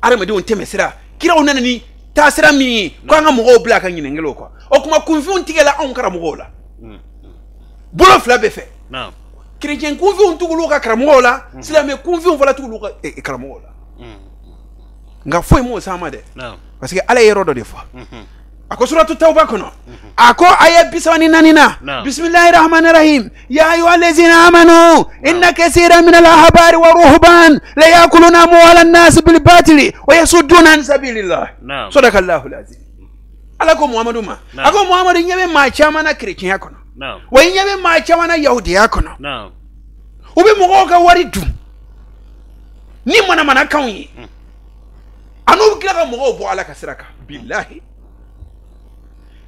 Adamadenw tɛmɛsira, kiraw nana ni taasira min ye, ko an ka mɔgɔw bila ka ɲinɛnkɛlaw kɔ. O tuma kunfinw tigɛla anw karamɔgɔw la. Bolo fila bɛɛ fɛ. Chrétien kunfinw tugul'u ka karamɔgɔw la, silamɛ kunfinw fana tugul'u ka karamɔgɔw la. Nka foyi m'o s'an ma dɛ. Parce que ala ye yɔrɔ dɔ de fɔ. A ko suratu tawba kɔnɔ, a ko aya 34 na, bisimilahi rahmani rahim, ya ayyuha allazina amanu inna kaseeran min al-ahbari wa ruhban la yakuluna amwala an-nas bil batili wa yasudduna an sabilillah. Sadaqa Allahu al-azim. Ala ko Muhammadu ma, a ko Muhammadu ɲɛ bɛ maa caman na chrétien kɔnɔ, wa ɲɛ bɛ maa caman na yahudiya kɔnɔ, u bɛ mɔgɔw ka wari dun ni manamanakanw ye, a n'u bɛ tila ka mɔgɔw bɔ ala ka sira kan. Bilahi.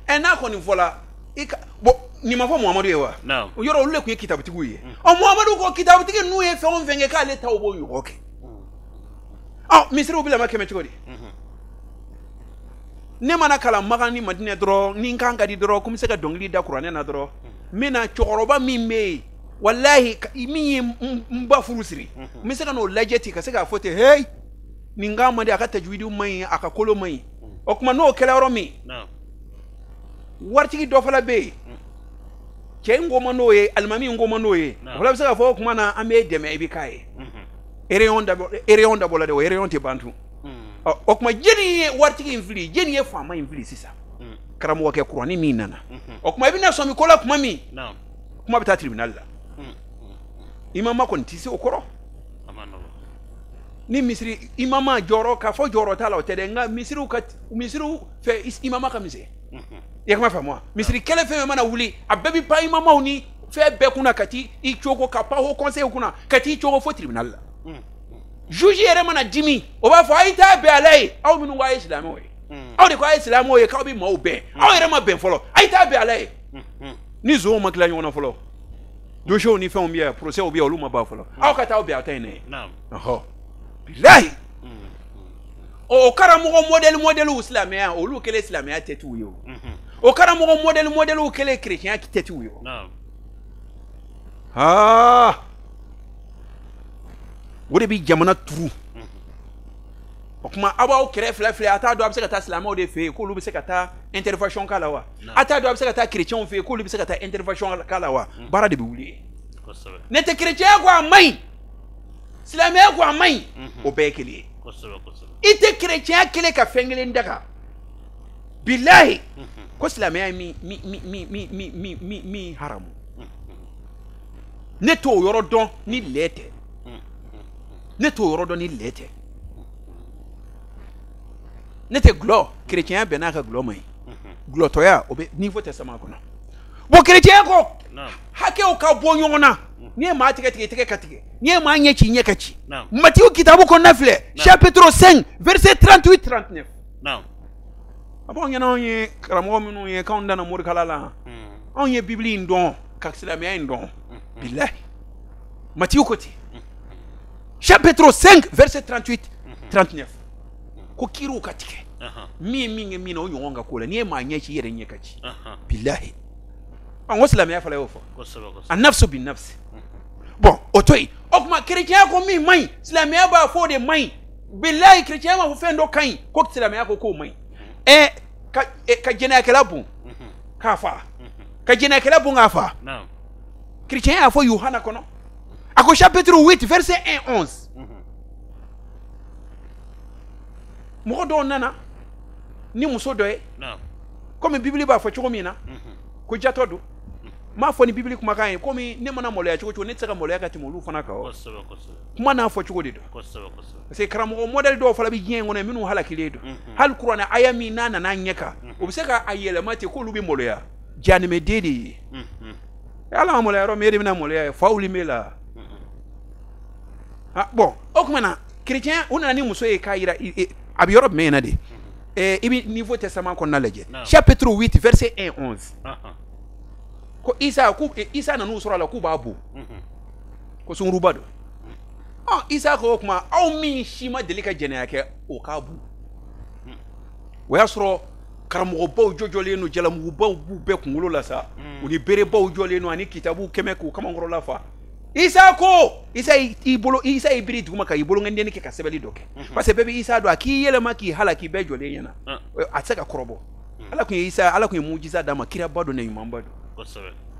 Ɛ n'a kɔni fɔla i ka bɔn nin ma fɔ Muhamadu ye wa? O yɔrɔ olu de tun ye kitabutigiw ye. Ɔ Muhamadu ko kitabutigi ninnu ye fɛn o fɛn kɛ k'ale taw b'o ɲɔgɔn kɛ. Ɔ misiriw bɛ lama kɛmɛ cogo di? Ne mana kalan Makan ni Madinɛ dɔrɔn, ni n kan ka di dɔrɔn ko n bɛ se ka dɔnkili da kuranɛ na dɔrɔn, n bɛ na cɛkɔrɔba min bɛ yen walahi min ye n ba furu siri, n bɛ se ka n'o lajɛ ten ka se k'a fɔ ten hey nin kan man di, a ka tajuwidiw man ɲi, a ka kolo man ɲi. O tuma n'o kɛra yɔrɔ min, waritigi dɔ fana bɛ yen, cɛ in ko man d'o ye, alimami in ko man d'o ye, o fana bɛ se k'a fɔ o tuma na an b'e dɛmɛ i bɛ k'a ye. Réunion dabɔla dɛ, o réunion tɛ ban tun. Ɔ o tuma jɛni ye waritigi in fili, jɛni ye faama in fili sisan, karamɔgɔkɛ kuranin min nana, o tuma i bɛna sɔmi ko la tuma min, kuma bɛ taa tribunal la. Imama kɔni tɛ se o kɔrɔ. Ni misiri imama jɔyɔrɔ k'a fɔ jɔyɔrɔ t'a la o tɛ dɛ, nka misiriw fɛ imama ka misɛn. I kuma faamu wa? Misiri kɛlɛ fɛn fɛn mana wuli, a bɛɛ bɛ pan imamaw ni fɛn bɛɛ kunna ka t'i cogo ka pan haut conseil kunna ka t'i cogo fo tribunal la. Juge yɛrɛ mana dimi, o b'a fɔ a ye taa bɛn ala ye, aw minnu ko a ye silamɛw ye, aw de ko a ye silamɛw ye k'aw bɛ maaw bɛn, aw yɛrɛ ma bɛn fɔlɔ, a ye taa bɛn ala ye. Ni zonw ma tila ɲɔgɔn na fɔlɔ, dossiers ni fɛnw bɛ yan, procès bɛ yan, olu ma ban fɔlɔ, aw ka taa aw bɛn aw ta in na ye. Ɔhɔ bilahi. O karamɔgɔ modèle silamɛya, olu kɛlen silamɛya tɛtiw ye o. O karamɔgɔ modèle kɛlen chrétien tɛtiw ye o. Aa o de bɛ jamana turu. O tuma aw b'aw kɛrɛ filɛ filɛ, a t'a dɔn a bɛ se ka taa silamɛw de fɛ yen k'olu bɛ se ka taa intervention k'a la wa? A t'a dɔn a bɛ se ka taa chrétiens fɛ yen k'olu bɛ se ka taa intervention k'a la wa? Baara de bɛ wuli yen. Ne tɛ chrétien ko a man ɲi, silamɛya ko a man ɲi, o bɛɛ ye kelen ye. I tɛ chrétien kelen ka fɛn kelen daga bilahi ko silamɛya ye min min min min min min min min haramu. Ne t'o yɔrɔ dɔn ni lɛ tɛ. Ne t'o yɔrɔ dɔn ni lɛ tɛ. Ne tɛ gulɔ, chrétien bɛn n'a ka gulɔ man ɲi. Gulɔtɔya o bɛ niveau testament kɔnɔ. Bon, chrétien ko hakɛw ka bɔ ɲɔgɔn na. N'i ye maa tigɛ tigɛ, i tɛgɛ ka tigɛ. N'i ye maa ɲɛ ci, i ɲɛ ka ci. Matiyu kitabu kɔnɔna filɛ, chapitre 5 verset 38 39. A b'anw ɲɛna, anw ye karamɔgɔ minnu ye k'anw danna morikala la, anw ye bibili in dɔn ka silamɛya in dɔn. Bilahi, Matiyu ko ten, chapitre 5 verset 38 39, ko kiiriw ka tigɛ, min ye min kɛ min na, o ɲɔgɔn ka ko la. N'i ye maa ɲɛ ci, i yɛrɛ ɲɛ ka ci. Bilahi, an ko silamɛya fana y'o fɔ, a nafsu bi nafsi. Bon, o to yen. O tuma chrétien ko min man ɲi, silamɛya b'a fɔ o de man ɲi. Bilahi, chrétien b'a fɔ fɛn dɔ ka ɲi, ko silamɛya ko k'o man ɲi. Ka jɛnɛyakɛla bon k'a fa, ka jɛnɛyakɛla bon k'a fa. Chrétien y'a fɔ Yohana kɔnɔ, a ko chapitre 8 verset 1 11, mɔgɔ dɔw nana ni muso dɔ ye, komi bibili b'a fɔ cogo min na ko jatɔ don. N m'a fɔ ni bibili kumakan ye, komi ne mana maloya cogo cogo, ne tɛ se ka maloya ka tɛmɛ olu fana kan. Kuma n'a fɔ cogo de don, parce que karamɔgɔ modèle dɔw fana bɛ diɲɛ in kɔnɔ minnu halakilen don. Hali kuranɛ aya min n'a nana ɲɛ kan, o bɛ se ka a yɛlɛma ten k'olu bɛ maloya. Janimɛden de ye. Ala ma maloya yɔrɔ min, e de bɛna maloya ye, fa wuli m'e la. Bon, o tuma na chrétien u nana ni muso ye k'a yira a bɛ yɔrɔ jumɛn na de? I bɛ Nouveau Testament kɔnɔna lajɛ, chapitre 8 verset 1 11, ko Isa, ko Isa nan'u sɔrɔ a la k'u b'a bon, ko sunguruba don. Isa ko o tuma aw min si ma deli ka jɛnɛya kɛ, o k'a bon. O y'a sɔrɔ karamɔgɔbaw jɔjɔlen don, jalamugubaw b'u bɛɛ kunkolo la sa, u ni berebaw jɔlen don ani kitabuw kɛmɛ k'u kamankɔrɔla fa. Isa ko, Isa y'i bolo, Isa y'i biri duguma ka i bolonkɔni kɛ ka sɛbɛnni dɔ kɛ, parce que bɛɛ bɛ Isa dɔn, a k'i yɛlɛma k'i halaki bɛɛ jɔlen ɲɛna, a tɛ se ka kɔrɔbɔ. Ala tun ye Isa, Ala tun ye mujiza d'a ma, kiraba don, ɲumanba don.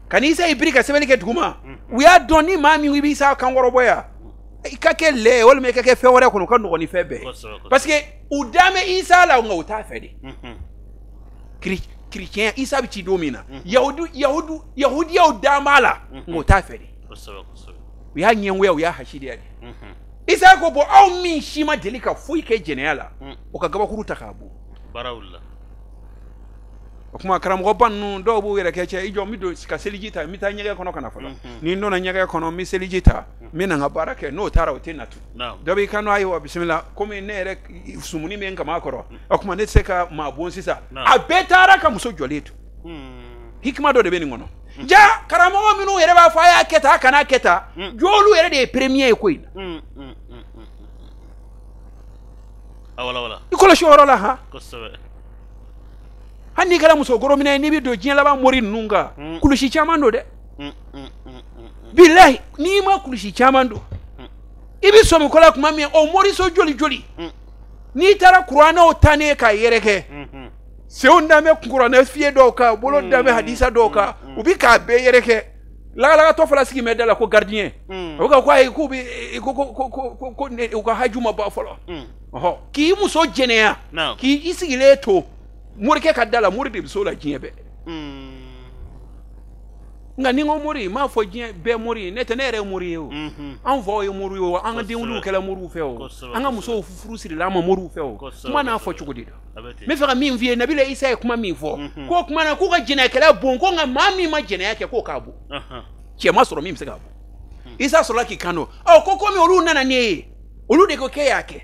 Ka ni Isa y'i biri ka sɛbɛnni kɛ duguma, u y'a dɔn ni maa min i bɛ Isa kankɔrɔbɔ yan, i ka kɛ lɛ walima i ka kɛ fɛn wɛrɛ kɔnɔ, o ka nɔgɔn ni fɛn bɛɛ ye, parce que u dan bɛ Isa la, nka u t'a fɛ de. Chrétien, Isa bɛ ci don min na, Yahudiyaw dan b'a la, nka u t'a fɛ de. U y'a ɲɛngoya, u y'a hasidiya de. Isa ko bɔn aw min si ma deli ka foyi kɛ jɛnɛya la, o ka gabakuru ta k'a bon. O tuma karamɔgɔba ninnu dɔw b'u yɛrɛ kɛ cɛ, i jɔ n bɛ don ka seliji ta, n bɛ taa ɲɛgɛn kɔnɔ ka na fɔlɔ. Ni n donna ɲɛgɛn kɔnɔ, n bɛ seliji ta, n bɛ na n ka baara kɛ. N'o taara, o tɛ na tun. Dɔ b'i kan ayiwa bisimila, komi ne yɛrɛ sumuni bɛ n kama kɔrɔ, o tuma ne tɛ se ka maa bon sisan. A bɛɛ taara ka muso jɔlen to. Hikima dɔ de bɛ nin kɔnɔ. Ja karamɔgɔ minnu yɛrɛ b'a fɔ a y'a kɛ tan, a kana kɛ tan, jɔlu yɛrɛ de ye premier ye ko in na. I kɔlɔsi o yɔrɔ la han. Hali n'i kɛra muso gorominɛ ye, n'i bɛ don diɲɛ laban mori ninnu kan, kulusi caman don dɛ. Bilahi, n'i ma kulusi caman don, i bɛ sɔmi ko la tuma min, o moriso joli joli, n'i taara kuranɛw ta ne k'a yɛrɛkɛ, senw dan bɛ kuranɛ fiye dɔw kan, bolo dan bɛ hadisa dɔw kan, u bɛ k'a bɛɛ yɛrɛkɛ. Lagalagatɔ fana sigi bɛ da la ko gardien, o bɛ ka ko ayi, k'u bɛ ko ko ko ko ko u ka haju ma ban fɔlɔ. Ɔhɔ, k'i muso jɛnɛya, k'i sigilen to morikɛ ka da la, mori de bɛ s'o la diɲɛ bɛɛ. Nka ni n ko mori, n m'a fɔ diɲɛ bɛɛ mori ye, ne tɛ, ne yɛrɛ ye mori ye o. Anw faw ye mori ye o, an ka denwuluw kɛla moriw fɛ o, an ka musow furu sirila an ma moriw fɛ o. Kuma n'a fɔ cogo de don. N bɛ fɛ ka min f'i ye, Nabila Isa ye kuma min fɔ, k'o kuma na k'u ka jɛnɛyakɛla bon, ko nka maa min ma jɛnɛya kɛ k'o k'a bon. Cɛ ma sɔrɔ min bɛ se k'a bon. Isa sɔrɔla k'i kan don. Ɔ ko komi olu nana n'e ye, olu de ko k'e y'a kɛ,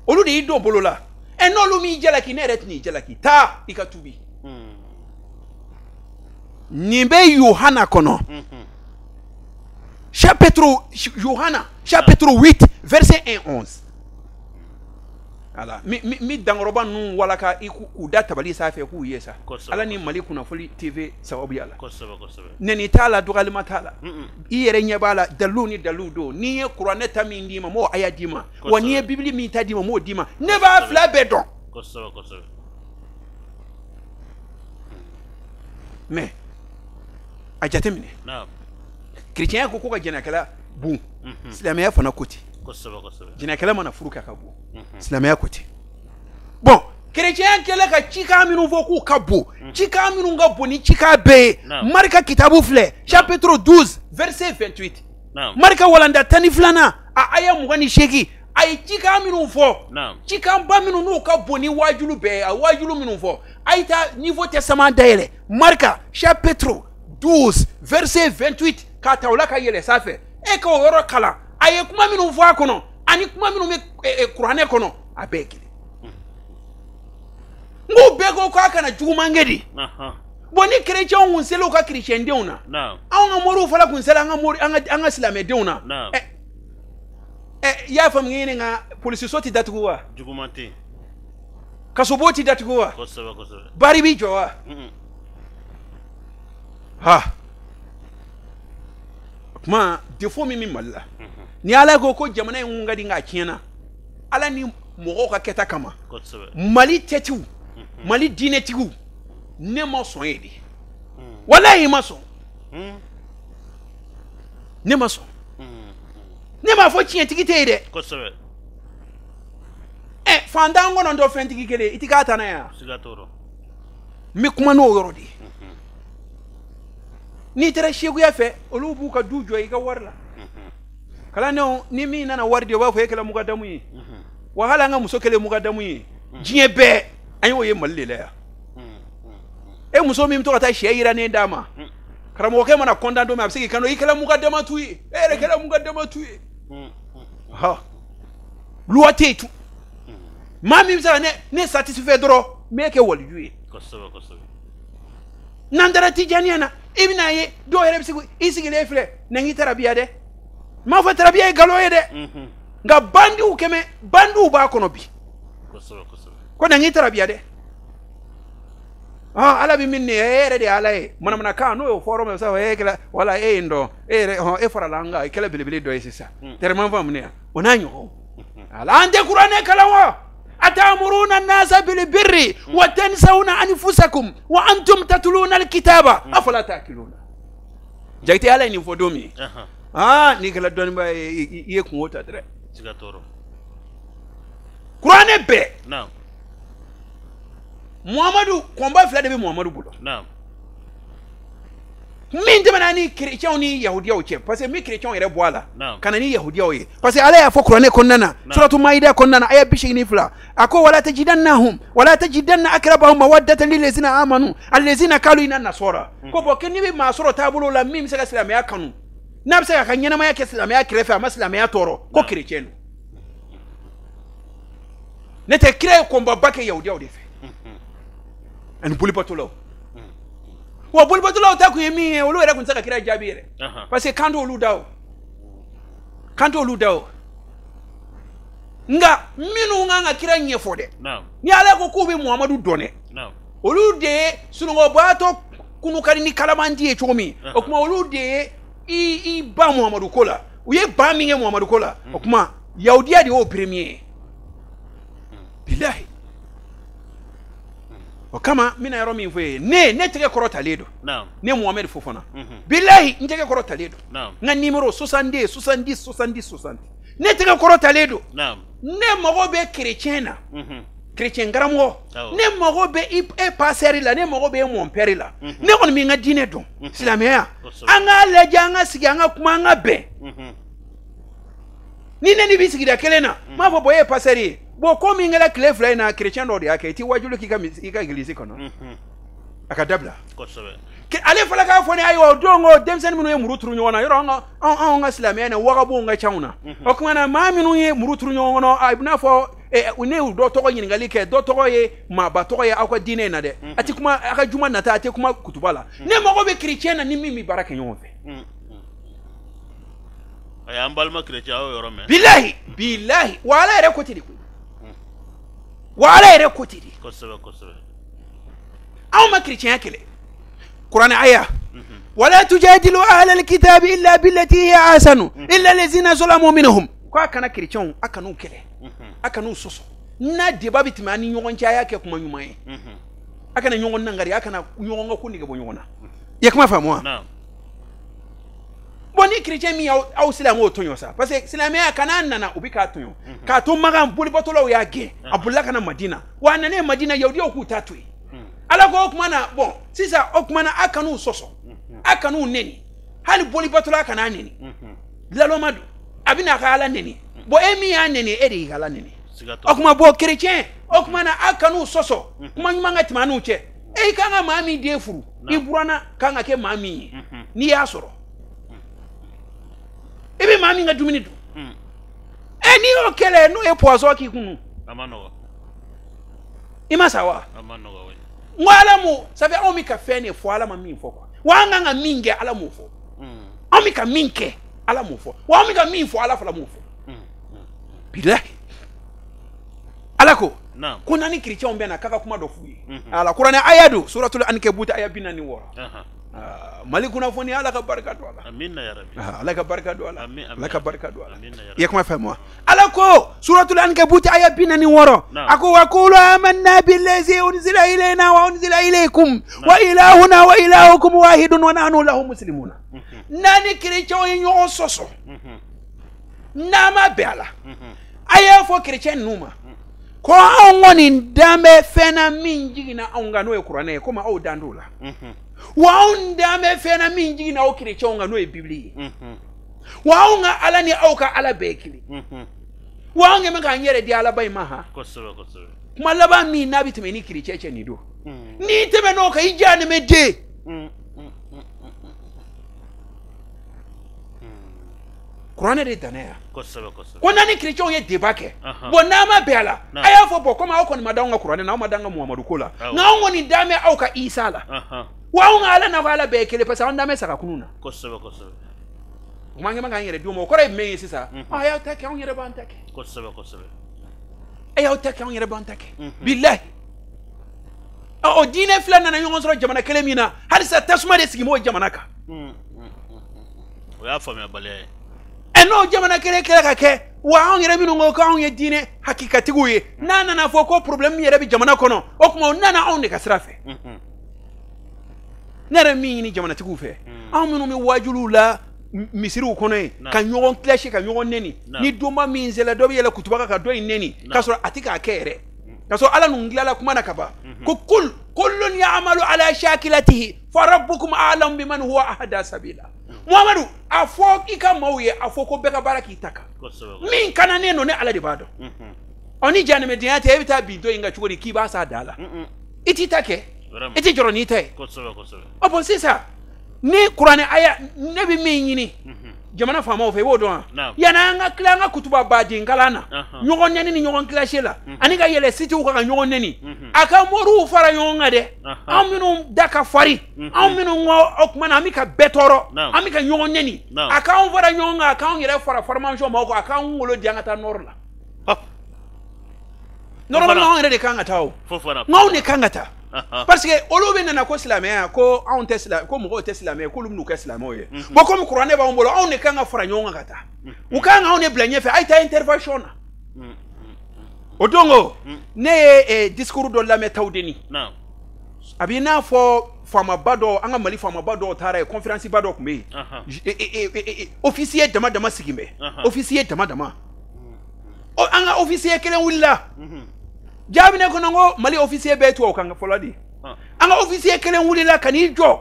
olu de y'i don bolo la. N'olu m'i jalaki, ne yɛrɛ tɛn'i jalaki, taa i ka tuubi. Nin bɛ Yohana kɔnɔ, chapitre Yohana chapitre 8 verset 1 11. Ala mi dankɔrɔba ninnu walaka i k'u da tabali sanfɛ k'u ye sa. Ala ni Mali kunnafoni TV sababuya la. Nɛni t'a la, dɔgɔyalima t'a la. I yɛrɛ ɲɛ b'a la, dalilu ni dalilu don. N'i ye kuranɛ ta min d'i ma, m'o aya d'i ma. Wa n'i ye bibili min ta d'i ma, m'o d'i ma. Ne b'a fila bɛɛ dɔn. Mais a jateminɛ. Chrétien ko ka jɛnɛkɛla bon. Silamɛya fana ko ten. Jɛnɛkɛla mana furu kɛ ka bon. Silamɛya ko ten. Bon, chrétien kɛlen ka cikan minnu fɔ k'u ka bon, cikan minnu ka bon ni cikan bɛɛ ye, Marika kitabu filɛ, chapitre 12 verset 28. Marika walanda 12nan a aya 28, a ye cikan minnu fɔ, cikanba minnu n'u ka bon ni waajulu bɛɛ ye, a waajulu minnu fɔ, a ye taa niveau testament dayɛlɛ, Marika chapitre 12 verset 28 k'a ta o la ka yɛlɛ sanfɛ, e k'o yɔrɔ kalan, a ye kuma minnu fɔ a kɔnɔ ani kuma minnu bɛ kuranɛ kɔnɔ, a bɛɛ ye kelen. N ko bɛɛ ko k'a kana juguman kɛ de. Bon, ni chrétiens kun sera u ka chrétien denw na, anw ka moriw fana kun sera an ka mori an ka silamɛdenw na. I y'a faamu ɲini nka polisiso tɛ datugu wa? Juguman tɛ. Kasobon tɛ datugu wa? Bari b'i jɔ wa? Ha. O kuma défaut min bɛ Mali la. Ni Ala ko ko jamana in kun ka di nka a tiɲɛna, Ala ni mɔgɔw ka kɛta kama, Mali tɛtiw, Mali diinɛtigiw, ne ma sɔn ye de. Walayi ma sɔn. Ne ma sɔn. Ne m'a fɔ tiɲɛtigi tɛ yen dɛ. Fantan kɔnɔntɔn fɛntigi kelen, i ti k'a ta n'a ye wa? N bɛ kuma n'o yɔrɔ de ye. N'i taara sekuya fɛ, olu b'u ka du jɔ i ka wari la. Kalandenw, ni min nana wari di, o b'a fɔ e kɛra mugadamu ye. Wa hali an ka muso kɛlen mugadamu ye, diɲɛ bɛɛ an y'o ye Mali de la yan. E muso min bɛ to ka taa sɛ yiranen d'a ma, karamɔgɔkɛ mana kɔntan don min, a bɛ se k'i kanto i kɛra mugadamatu ye, e yɛrɛ kɛra mugadamatu ye. Ha, loi tɛ yen tun. Maa min bɛ se ka ne satisfait dɔrɔn, n bɛ kɛ waliju ye. N'an taara tijaniya na, i bɛna ye dɔw yɛrɛ bɛ se i sigilen filɛ, na n k'i tarabiya dɛ. N m'a fɔ tarabiya ye nkalon ye dɛ. Nka bandiw kɛmɛ, bandiw b'a kɔnɔ bi. Ko na n k'i tarabiya dɛ. Ala bɛ min ne ye, e yɛrɛ de ye Ala ye. Manamanakan n'o y'o fɔ yɔrɔ min sa, e kɛra wala e ye n dɔn, e yɛrɛ hɔn e farala an kan, i kɛra belebele dɔ ye sisan. Tɛrɛman faamu ne ya, o n'a ɲɔgɔnw. Ala an tɛ kuranɛ kalan wa? Atamuruna nasa bil birri wa tansawna anfusakum wa antum tatluna alkitaba afala ta'qiluna. Jakite Ala ye nin fɔ don min. N'i kɛra dɔnnibaa ye, i ye kungo ta dɛ. Kuranɛ bɛɛ. Muhammadu kɔnba fila de bɛ Muhammadu bolo. Min tɛmɛna ni chrétiens ni yahudiyaw cɛ, parce que min chrétiens yɛrɛ bɔ a la, ka na ni yahudiyaw ye, parce que Ala y'a fɔ kuranɛ kɔnɔna na, suratu Maida kɔnɔna na, aya 82, a ko wala tajidannahum wala tajidanna akrabahum mawaddatan lillazina amanu allazina qalu inna nasara. Ko bon, n'i bɛ maa sɔrɔ taabolo la min bɛ se ka silamɛya kanu, n'a bɛ se k'a ka ɲɛnamaya kɛ silamɛya kɛrɛfɛ, a ma silamɛya tɔɔrɔ, ko chrétien don. Ne tɛ kira ye kɔnbaba kɛ yahudiyaw de fɛ ani bolibatolaw. Wa bolibatolaw ta kun ye min ye, olu yɛrɛ kun tɛ se ka kira jaabi yɛrɛ, parce que kan t'olu da o, kan t'olu da o. Nka minnu kan ka kira ɲɛfɔ dɛ, ni Ala ko k'u bɛ Muhamadu dɔn dɛ, olu de ye sunɔgɔbaatɔ kunukari ni kalamanti ye cogo min, o tuma olu de ye i ba Muhamadu ko la, u ye ban min kɛ Muhamadu ko la, o tuma yahudiya de y'o premier ye. Bilahi. O kama n bɛna yɔrɔ min fɔ e ye, ne tɛgɛ kɔrɔ talen don. Ne Muhamɛdi Fofana. Bilahi n tɛgɛ kɔrɔ talen don. N ka numéro 62 70 70 60. Ne tɛgɛ kɔrɔ talen don. Ne mago bɛ chrétien na. Chrétien karamɔgɔ. Ne mago bɛ e pasteur la, ne mago bɛ e mon père la. Ne kɔni bɛ n ka diinɛ dɔn. Silamɛya. An k'a lajɛ, an ka sigi, an ka kuma, an ka bɛn. Ni ne ni b'i sigida kelen na, n b'a fɔ bon e ye pasteur ye. Bon, ko min kɛra tile fila in na, chrétien dɔw de y'a kɛ, i t'i wajulu k'i ka église kɔnɔ. A ka dabila. Ale fana k'a fɔ ne ayiwa o don ko denmisɛnnin minnu ye muru turu ɲɔgɔn na, yɔrɔ anw ka silamɛya na wagabonw ka ca anw na. O tuma na maa minnu ye muru turu ɲɔgɔn kɔnɔ, a bɛ n'a fɔ ne y'u dɔ tɔgɔ ɲininkali kɛ, dɔ tɔgɔ ye maaba tɔgɔ ye aw ka diinɛ in na dɛ. A tɛ kuma aw ka juma nata, a tɛ kuma kutuba la. Ne mago bɛ chrétien na ni min bɛ baara kɛ ɲɔgɔn fɛ. An balima chrétien aw yɔrɔ mɛn. Bilahi bilahi, wa Ala yɛrɛ ko ten de koyi. Wa Ala yɛrɛ ko ten de. Kosɛbɛ, kosɛbɛ. Anw ma kerecɛnya kɛlɛ. Kuranɛ aya. Wala tujadilu ahlal kitabi illa billati hiya ahsanu illa allazina zalamu minhum. Ko a kana kerecɛnw, a kan'u kɛlɛ. A kan'u sɔsɔ. N'a débat bɛ tɛmɛ an ni ɲɔgɔn cɛ, a y'a kɛ kuma ɲuman ye. A kana ɲɔgɔn nangari, a kana ɲɔgɔn ka ko nege bɔ ɲɔgɔn na. I ye kuma faamu wa? Bon, ni chrétien min y'aw aw silamɛw tɔɲɔ sa, parce que silamɛya kana nana u bɛ k'a tɔɲɔ k'a to Makan bolibatɔlaw y'a gɛn, a bolila ka na Madina. Wa a nanen Madina, yahudiyaw k'u ta to yen. Ala ko o tuma na, bon, sisan o tuma na a kan'u sɔsɔ, a kan'u neni, hali bolibatɔla a kan'a neni. Laloma don, a bɛna a ka Ala neni. Bon, e min y'a neni, e de y'i ka Ala neni. O tuma, bon, chrétien, o tuma na a kan'u sɔsɔ, kuma ɲuman ka tɛmɛ an n'u cɛ. E kan ka maa min den furu, i buranna kan ka kɛ maa min ye, n'i y'a sɔrɔ i bɛ maa min ka dumuni dun, ɛ, n'i y'o kɛlɛ, n'o ye poison k'i kun, i ma sa wa? N ko Ala m'o, ça fait anw bɛ ka fɛn de fɔ, Ala ma min fɔ quoi. Wa an kan ka min kɛ, Ala m'o fɔ. Anw bɛ ka min kɛ, Ala m'o fɔ. Wa anw bɛ ka min fɔ, Ala fana m'o fɔ. Bilahi, Ala ko ko n'an ni kerecɛnw bɛnna, k'a ka kuma dɔ f'u ye. Ala kuranɛ aya don, suratul Ankabut aya 46. Mali kunnafoni, Ala ka barika don a la. Ala ka barika don a la. Ala ka barika don a la. I ye kuma faamu wa? Ala ko suratul Ankabut aya 46, a ko wa qulu amanna billazi unzila ilayna wa unzila ilaykum wa ilahuna wa ilahukum wahidun wa nahnu lahu muslimuna. N'an ni kerecɛnw ye ɲɔgɔn sɔsɔ, n'a ma bɛn a la, a y'a fɔ kerecɛn ninnu ma ko anw kɔni dan bɛ fɛn na min jiginna anw kan, n'o ye kuranɛ ye, komi aw dan t'o la. Wa anw dan bɛ fɛn na min jiginna aw kerecɛnw kan, n'o ye Bibili ye. Wa anw ka Ala ni aw ka Ala bɛɛ ye kelen. Wa anw kɛn bɛ k'an yɛrɛ di Alaba in ma han. Kuma laban min n'a bɛ tɛmɛ ni kerecɛn cɛ nin don, n'i tɛmɛ n'o kan, i jahanɛmɛ den. Kuranɛ de danna yan ko n'an ni kerecɛnw ye débat kɛ, bon, n'an ma bɛn a la, a y'a fɔ, bon, komi aw kɔni ma d'anw ka kuranɛ na, aw ma d'an ka Muhamadu ko la, nka anw kɔni dan bɛ aw ka Isa la. Wa anw ka Ala n'aw ka Ala bɛɛ ye kelen, parce que anw dan bɛ saga kunun na. Kuma an kɛn bɛ k'an yɛrɛ di o ma, o kɔrɔ ye jumɛn ye sisan? A y'aw ta kɛ, anw yɛrɛ b'an ta kɛ. A y'aw ta kɛ, anw yɛrɛ b'an ta kɛ. Bilahi, o diinɛ fila nana ɲɔgɔn sɔrɔ jamana kelen min na, halisa tasuma de sigi b'o jamana kan. O y'a faamuyabaliya ye. Ɛ, n'o jamana kelen kɛra ka kɛ, wa anw yɛrɛ minnu ko k'anw ye diinɛ hakikatigiw ye, n'a nana fɔ ko problème yɛrɛ bɛ jamana kɔnɔ, o tuma o nana anw de ka sira fɛ. Ne yɛrɛ min ɲini jamanatigiw fɛ, anw minnu bɛ wajuliw la misiriw kɔnɔ yen ka ɲɔgɔn kilasi, ka ɲɔgɔn neni, ni donba min sera, dɔ bɛ yɛlɛ kutuba kan ka dɔ in neni k'a sɔrɔ a tɛ k'a kɛ yɛrɛ, k'a sɔrɔ Ala ninnu tilala kuma na ka ban ko kul kullun ya'malu ala shakilatihi fa rabbukum a'lamu biman huwa ahda sabila. Muhamadu, a fɔ i ka maaw ye, a fɔ ko bɛɛ ka baara k'i ta kan, min kananen don, ne Ala de b'a dɔn. Ɔ, ni jahanɛmɛdenya tɛ, e bɛ taa bin dɔ in kan cogo di k'i b'a s'a da la? I t'i ta kɛ, i tɛ jɔrɔ n'i ta ye. Ɔ, bon, sisan ni kuranɛ aya, ne bɛ min ɲini jamana faamaw fɛ, i b'o dɔn wa? Yanni an ka tila an ka kutuba baden kalan na, ɲɔgɔn nɛni ni ɲɔgɔn kilase la, ani ka yɛlɛ sitiw kan ka ɲɔgɔn nɛni, a ka moriw fara ɲɔgɔn kan dɛ. Anw minnu da ka farin, anw minnu ko o tuma na an bɛ ka bɛɛ tɔɔrɔ, an bɛ ka ɲɔgɔn nɛni, a k'anw fara ɲɔgɔn kan, a k'anw yɛrɛ fara formation maaw kan, a k'an kunkolo di an ka taa nord la. Normalement anw yɛrɛ de kan ka taa o, nka anw de kan ka taa, parce que olu bɛ nana ko silamɛya, ko anw tɛ silamɛ, ko mɔgɔw tɛ silamɛ, k'olu bɛn'u kɛ silamɛw ye. Bon, komi kuranɛ b'anw bolo, anw de kan ka fara ɲɔgɔn kan ka taa. U kan ka anw de bila ɲɛfɛ, a ye taa intervention na. O don ko ne ye discours dɔ lamɛn Tawudeni, a b'i n'a fɔ faamaba dɔw, an ka Mali faamaba dɔw taara yen, conférence ba dɔ tun bɛ yen, officier dama dama sigi bɛ, officier dama dama. An ka officier kelen wulila jaabi ne kɔnɔ ko Mali officier bɛɛ ye tubabukan fɔlɔ de ye. An ka officier kelen wulila ka n'i jɔ,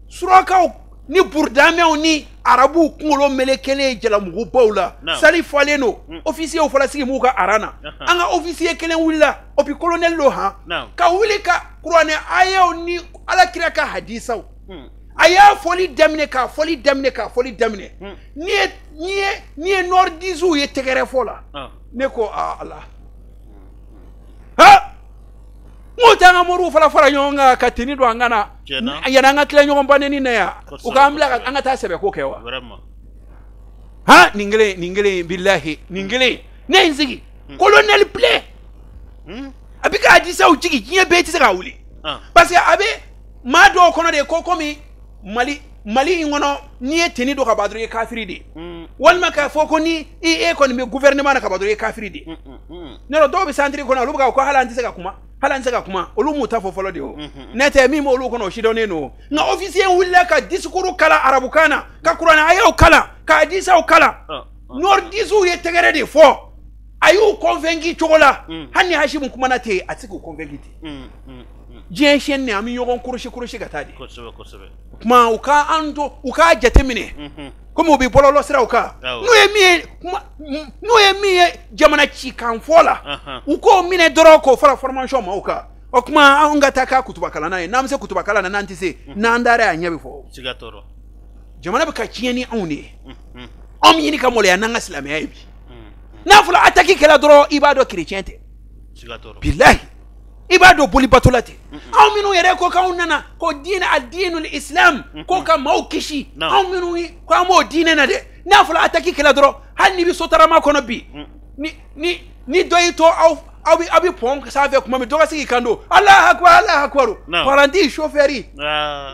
surakaw ni burudamɛw ni arabuw kunkolo melekelen jalamugubaw la, sali falen don, officierw fana sigi b'u ka aran na. An ka officier kelen wulila, o bi colonel don han, ka wuli ka kuranɛ ayaw ni Ala kira ka hadisaw, a y'a fɔli daminɛ, k'a fɔli daminɛ, k'a fɔli daminɛ. N'i ye nordistes ye tɛgɛrɛ fɔ la, ne ko aa Ala, ha, n ko t'an ka moriw fana fara ɲɔgɔn kan ka tenue don an ka na yanni an ka tila ɲɔgɔn baneni na yan, u k'an bila an ka taa sɛbɛ ko kɛ wa? Ha, nin kelen, nin kelen, bilahi, nin kelen, ne ye n sigi, colonel bilen. A bɛ ka hadisaw jigin, diɲɛ bɛɛ tɛ se k'a wuli. Parce que a bɛ maa dɔw kɔnɔ de ko komi Mali in kɔnɔ, n'i ye tenue don ka ban dɔrɔn, i ye kafiri de ye. Walima k'a fɔ ko ni e kɔni bɛ gouvernement na ka ban dɔrɔn, i ye kafiri de ye. Ne dɔw bɛ centre kɔnɔ, olu bɛ k'a fɔ ko hali an tɛ se ka kuma, hali an tɛ se ka kuma. Olu m'u ta fɔ fɔlɔ de o. Ne tɛ min b'olu kɔnɔ, o sidɔnnen don. Nka officier wulila ka discours kalan arabukan na, ka kuranɛ ayaw kalan, ka hadisaw kalan. Nordistes ye tɛgɛrɛ de fɔ. A y'u convaincu cogo la, hali ni Hasimu kumana ten, a tɛ se k'u convaincu ten. Diɲɛ chaîne an bɛ ɲɔgɔn korosi korosi ka taa de. Kosɛbɛ kosɛbɛ. Kuma u ka an to, u k'a jateminɛ. Komi u bɛ bɔlɔlɔ siraw kan. N'u ye min ye kuma, n'u ye min ye jamana cikan fɔ la, u k'o minɛ dɔrɔn k'o fara formation maaw kan. O kuma anw ka taa k'a kutubakalanna ye, n'an bɛ se kutubakalan na, n'an tɛ se, n'an dara a ɲɛ bɛ fɔ. Siga t'o rɔ. Jamana bɛ ka tiɲɛ ni anw de ye. Anw bɛ ɲini ka maloya n'an ka silamɛya ye bi. N'a fɔra attaque kɛla dɔrɔn, i b'a dɔn chrétien tɛ. Siga t'o rɔ. Bilahi. I b'a dɔn bolibatola ten. Anw minnu yɛrɛ ko k'anw nana ko diinɛ a diinul islam, ko ka maaw kisi, anw minnu ko an b'o diinɛ na dɛ, n'a fɔra attaque kɛla dɔrɔn, hali n'i bɛ sotarama kɔnɔ bi, ni dɔ y'i to aw aw bɛ pont sanfɛ kuma min, dɔ ka se k'i kan don Alahu akibaru, Alahu akibaru, paranti chauffeur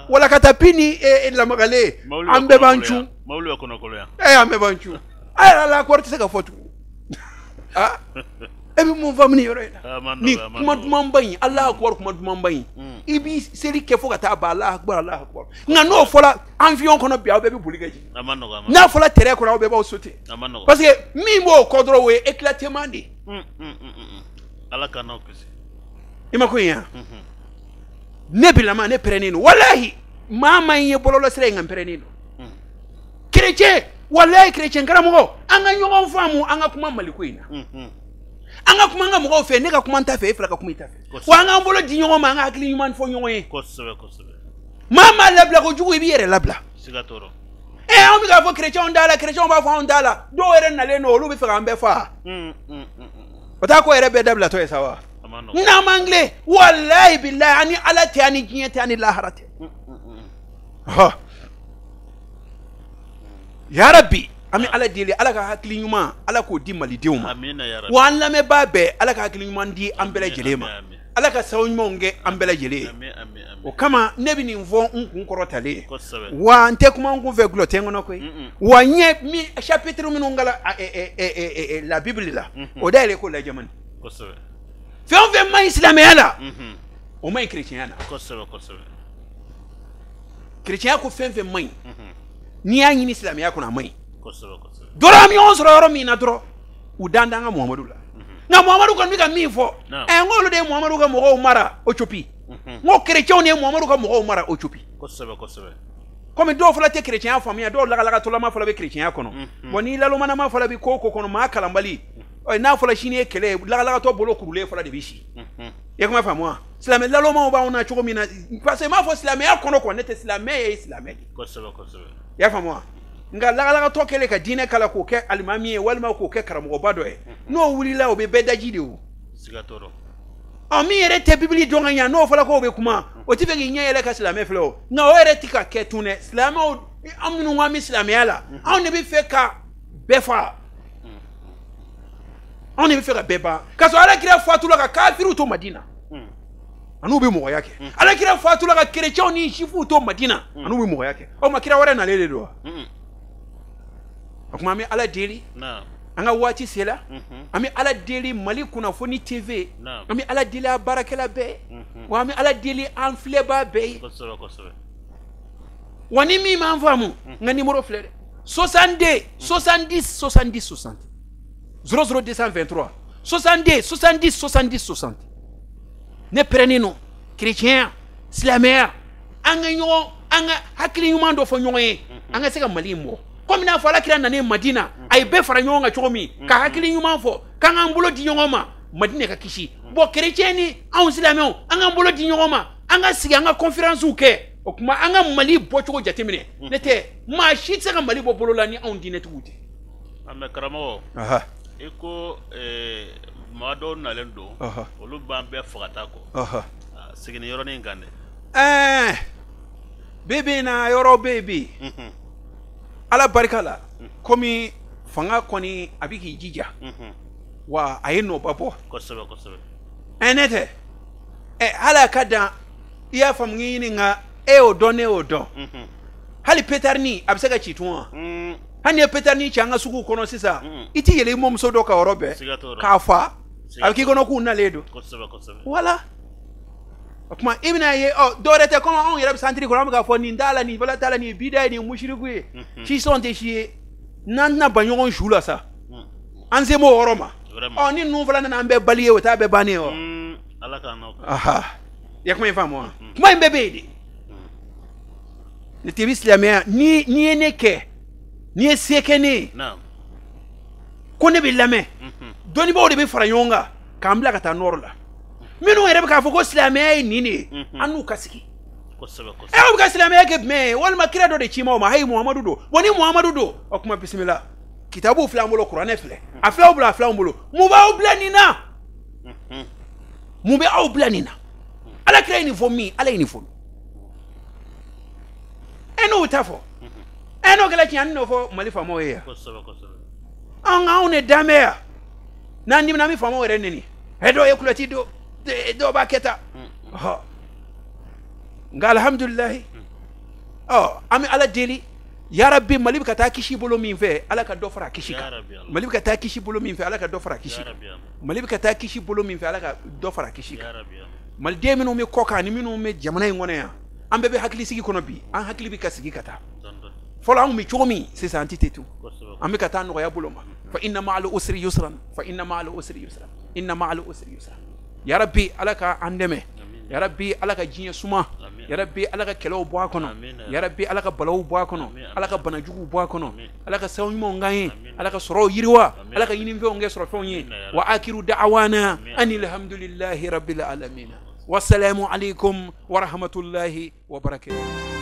wala ka taa pi ni lamagalen, an bɛɛ b'an cun. Mobili bɛ kɔnɔkoloya. An bɛɛ b'an cun. Alahu akibaru tɛ se ka fɔ tugun. E bɛ mun faamu nin yɔrɔ in na? Nin kuma dumanba in, Alahu akibaru kuma dumanba in, i b'i seli kɛ fo ka taa ban Alahu akibaru, Alahu akibaru. Nka n'o fɔra avion kɔnɔ bi, aw bɛɛ bɛ boli ka jigin. N'a fɔra terrain kɔnɔ, aw bɛɛ b'aw sauter. Parce que min b'o kɔ dɔrɔn, o ye éclatement de ye. Ala ka n'aw kisi. I ma ko in ya? Ne bilama, ne pɛrɛnnen don. Walahi, maa ma ye bɔlɔlɔ sira in kan, pɛrɛnnen don. Chrétien, walahi chrétien karamɔgɔ, an ka ɲɔgɔn faamu, an ka kuma Maliko in na. An ka kuma an ka mɔgɔw fɛ, ne ka kuma n ta fɛ, e fila ka kuma i ta fɛ. Wa an k'an bolo di ɲɔgɔn ma, an ka hakili ɲuman fɔ ɲɔgɔn ye. Kosɛbɛ kosɛbɛ. Maa maa labila kojugu, i b'i yɛrɛ labila. Siga t'o rɔ. Anw bɛ k'a fɔ chrétiens t'a la, chrétiens b'a fɔ anw t'a la. Dɔw yɛrɛ nalen don, olu bɛ fɛ k'an bɛɛ faa. O t'a ko yɛrɛ bɛɛ dabilatɔ ye sa wa? N'an m'an tilen, walahi bilahi, an ni Ala tɛ, an ni diɲɛ tɛ, an ni lahara tɛ. Ya Rabbi, an bɛ Ala deli, Ala ka hakili ɲuman, Ala k'o di malidenw ma. Wa an lamɛnbaa bɛɛ, Ala ka hakili ɲuman di an bɛɛ lajɛlen ma. Ala ka sababu ɲumanw kɛ an bɛɛ lajɛlen ye. O kama ne bɛ nin fɔ n kun kɔrɔtalen ye. Wa n tɛ kuma n kun fɛ gulɔ tɛ n kɔnɔ koyi. Wa n ye min chapitre minnu kalan la Bible la, o dayɛlɛ k'o lajɛ mani. Fɛn o fɛn man ɲi silamɛya la, o man ɲi chrétien la. Chrétien ko fɛn fɛn man ɲi, n'i y'a ɲini silamɛya kɔnɔ, a man ɲi. Dɔrɔn an bɛ ɲɔgɔn sɔrɔ yɔrɔ min na dɔrɔn, u dan t'an ka Muhamadu la. Nka Muhamadu kɔni bɛ ka min fɔ, n k'olu de ye Muhamadu ka mɔgɔw mara Éthiopie. N ko chrétiens de ye Muhamadu ka mɔgɔw mara Éthiopie. Komi dɔw fana tɛ chrétien faamuya, dɔw lagalagatɔlama fana bɛ chrétien kɔnɔ. Bon, n'i lalomanama fana bɛ ko o ko kɔnɔ, maa kalanbali, n'a fɔra sini ye kɛlɛ ye, lagalagatɔ bolo kurulen fana de bɛ si. I ye kuma faamu wa? Silamɛ lalomaw b'anw na cogo min na, parce que n m'a fɔ silamɛya kɔnɔ quoi, ne tɛ silamɛ ye, silamɛ de. I y'a faamu wa? Nka lagalagatɔ kɛlen ka diinɛ kala k'o kɛ alimami ye, walima k'o kɛ karamɔgɔba dɔ ye, n'o wulila, o bɛ bɛɛ daji de o. Ɔ min yɛrɛ tɛ bibili dɔn ka ɲa, n'o fɔra k'o bɛ kuma, o tɛ fɛ k'i ɲɛ yɛlɛ ka silamɛ filɛ o. Nka o yɛrɛ tɛ ka kɛ tun dɛ. Silamɛw, an minnu ko an bɛ silamɛya la, anw de bɛ fɛ ka bɛɛ faga. Anw de bɛ fɛ ka bɛɛ ban. K'a sɔrɔ Ala kira fatula ka kafiriw to Madina, an'u bɛ mɔgɔya kɛ. Ala kira fatula ka chrétiens ni juifs to Madina, an'u bɛ mɔgɔya kɛ. O ma kira wɛrɛ nalen de don wa? O tuma an bɛ Ala deli, an ka waati sera, an bɛ Ala deli Mali kunnafoni TV, an bɛ Ala deli a baarakɛla bɛɛ, wa an bɛ Ala deli an filɛbaa bɛɛ ye. Wa ni min m'an faamu, n ka numéro filɛ dɛ, 62 70 70 60 00 223 62 70 70 60. Ne pɛrɛnnen don chrétien, silamɛya, an ka ɲɔgɔn, an ka hakili ɲuman dɔ fɔ ɲɔgɔn ye, an ka se ka Mali in bɔ. Komi n'a fɔ Ala kira nanen Madina, a ye bɛɛ fara ɲɔgɔn kan cogo min, ka hakili ɲuman fɔ, k'an k'an bolo di ɲɔgɔn ma, Madina ka kisi. Bon, chrétien ni anw silamɛw, an k'an bolo di ɲɔgɔn ma, an ka sigi, an ka conférence kɛ. O tuma an ka Mali bɔcogo jateminɛ. Ne tɛ maa si tɛ se ka Mali bɔ bolo la ni anw diinɛtigiw tɛ. An bɛ karamɔgɔ, i ko maa dɔw nalen don, olu b'an bɛɛ faga taa kɔ. Segin nin yɔrɔnin kan dɛ. Bi bi in na, yɔrɔ bɛ yen bi, Ala barika la, komi fanga kɔni a bɛ k'i jija, wa a ye nɔba bɔ. Kosɛbɛ kosɛbɛ. Ne tɛ hali a ka dan i y'a faamu k'i ɲininka e y'o dɔn ne y'o dɔn hali pétardni a bɛ se ka ci tun wa hali n'i ye pétardni ci an ka suguw kɔnɔ sisan i t'i yɛlɛ i mɔmuso dɔ kan yɔrɔ bɛɛ k'a fa a bɛ k'i kɔnɔ k'u nalen don wala o tuma i bɛna ye ɔ dɔwɛrɛ tɛ komi anw yɛrɛ bɛ santiri kɔnɔ an bɛ k'a fɔ nin t'a la nin fana t'a la nin ye bida ye nin ye musiriku ye sisɔn tɛ si ye n'an tɛna ban ɲɔgɔn su la sa an se m'o yɔrɔ ma ɔ ni ninnu fana nana an bɛɛ bali ye o t'a bɛɛ bannen ye wa aha i ye kuma in faamu wa kuma in bɛɛ bɛ yen de ne tɛ bi silamɛya ni n'i ye ne kɛ n'i ye se kɛ ne ye ko ne bɛ lamɛn dɔnnibaaw de bɛ fara ɲɔgɔn kan k'an bila ka taa nɔrɔ la minnu yɛrɛ bɛ k'a fɔ ko silamɛya ye nin de ye an n'u ka sigi aw bɛ ka silamɛya kɛ jumɛn ye walima kira dɔ de ci ma o ma hayi Muhamadu don wa ni Muhamadu don o kuma bisimila kitabu filɛ an bolo kuranɛ filɛ a filɛ aw bolo a filɛ anw bolo mun b'aw bila nin na mun bɛ aw bila nin na ala kira ye nin fɔ min ala ye nin fɔ min e n'o ta fɔ e n'o kɛra tiɲɛ an n'o fɔ Mali faamaw ye yan anw de dan bɛ yan n'an dimina an bɛ faamaw yɛrɛ neni dɔw ye kulɔti don dɔw b'a kɛ tan nka alihamudulilayi ɔ an bɛ ala deli yarabi Mali bɛ ka taa kisi bolo min fɛ ala ka dɔ fara a kisi kan Mali bɛ ka taa kisi bolo min fɛ ala ka dɔ fara a kisi kan Mali bɛ ka taa kisi bolo min fɛ ala ka dɔ fara a kisi kan maliden minnu bɛ kɔ kan ani minnu bɛ jamana in kɔnɔ yan an bɛɛ bɛ hakilisigi kɔnɔ bi an hakili bɛ ka sigi ka taa fɔlɔ an bɛ cogo min sisan an tɛ ten tun an bɛ ka taa nɔgɔya bolo ma fa inna ma'al usri yusran fa inna ma'al usri yusran inna ma'al usri yusran yarabi ala ka an dɛmɛ yarabi ala ka diɲɛ suma yarabi ala ka kɛlɛw bɔ a kɔnɔ yarabi ala ka balaw bɔ a kɔnɔ ala ka banajuguw bɔ a kɔnɔ ala ka sababu ɲumanw k'an ye ala ka sɔrɔw yiriwa ala ka ɲinifɛnw kɛ sɔrɔfɛnw ye wa akiru da'awana anil hamdulillahi rabbil alamin wassalamu alaikum wa rahmatullahi wa barakatuh.